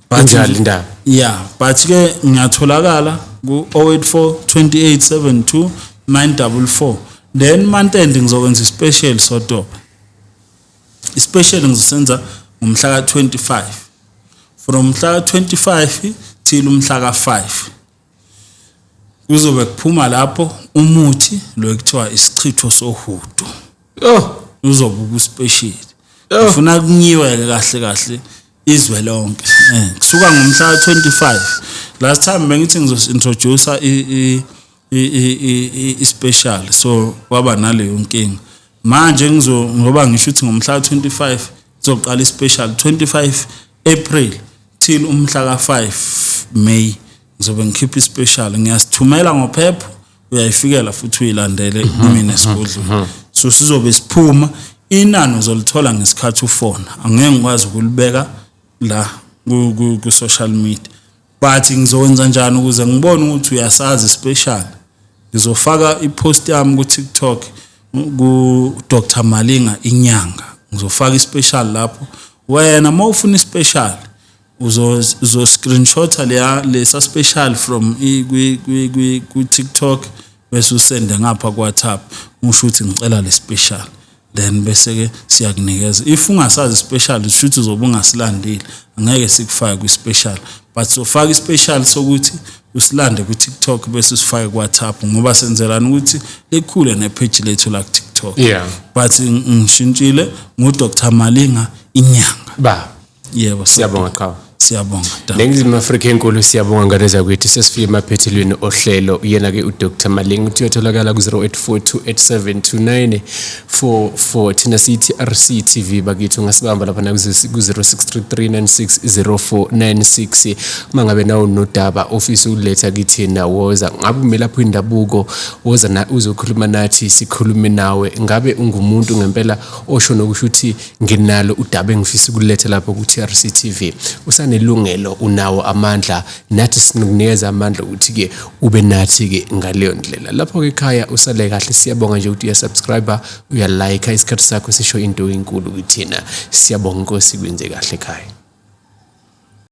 But Injalo indaba. Yeah, but ke ngiyatholakala ku 084 28 72 944. Then month end ngizokwenza ispecial sotoba. Ispecial ngizosenza ngomhla ka25, from mhla ka25 till umhla ka5 kuzobe kuphuma lapho umuthi lo ekuthiwa isichitho sohudo. Uzobe ku-special. Ufuna kunyiwe ke kahle kahle izwe lonke kusuka ngomhla ka25. Last time bengithi ngizointroduce i special, so kwaba naleyo nkinga. Manje ngizo ngoba ngisho ukuthi ngomhla ka25 kuzoqala ispecial, 25 April till umhla ka5 May ngizobe ngikhipha ispecial. Ngiyasithumela ngophepha, uyayifikela futhi uyilandele kumina esigodlweni. So sizobe siphuma, inani uzolithola ngesikhathi ufona, angeke ngikwazi ukulibeka la ku social media. But ngizokwenza njani ukuze ngibone ukuthi uyasazi special? Ngizofaka ipost yami ku TikTok ku Dr Malinga inyanga, ngizofaka ispecial lapho. Wena mawufuna ispecial uzo screenshot leya lesa special from kwi kwi ku TikTok, bese usende ngapha ku WhatsApp, usho ukuthi ngicela le special, then bese ke siyakunikeza. If ungasazi special, shuthi uzobe ungasilandile, angeke sikufake kwi special, but sofaka ispecial sokuthi usilande ku TikTok bese usifake ku WhatsApp, ngoba senzelana ukuthi likhule nepage lethu la ku TikTok. But ngishintshile, ngu Dr Malinga inyanga. Ba. Yebo. Siyabonga qhawe. Siyabonga. Ningizimu Afrika enkulu, siyabonga ngane zakwethu. Sesifike emaphethelweni ohlelo. Yena-ke uDr Malinga uthi uyatholakala ku-084 287 2944. Thina siyi-TRC TV bakithi, ungasibamba lapha ku-063 960496. Uma ngabe nawe unodaba ofisa ukuletha kithina, woza. Ngabe umelaphi wendabuko, woza na uzokhuluma nathi, sikhulume nawe. Ngabe ungumuntu ngempela osho nokusho ukuthi nginalo udaba engifisa ukuletha lapho ku-TRC TV, usanelungelo, unawo amandla, nathi sinokunikeza amandla ukuthi-ke ube nathi-ke ngaleyo ndlela. Lapho-ke ekhaya usale kahle. Siyabonga nje ukuthi uyasubscribe, uyalike, isikhathi sakho sisho into enkulu kithina. Siyabonga, Inkosi kwenze kahle ekhaya.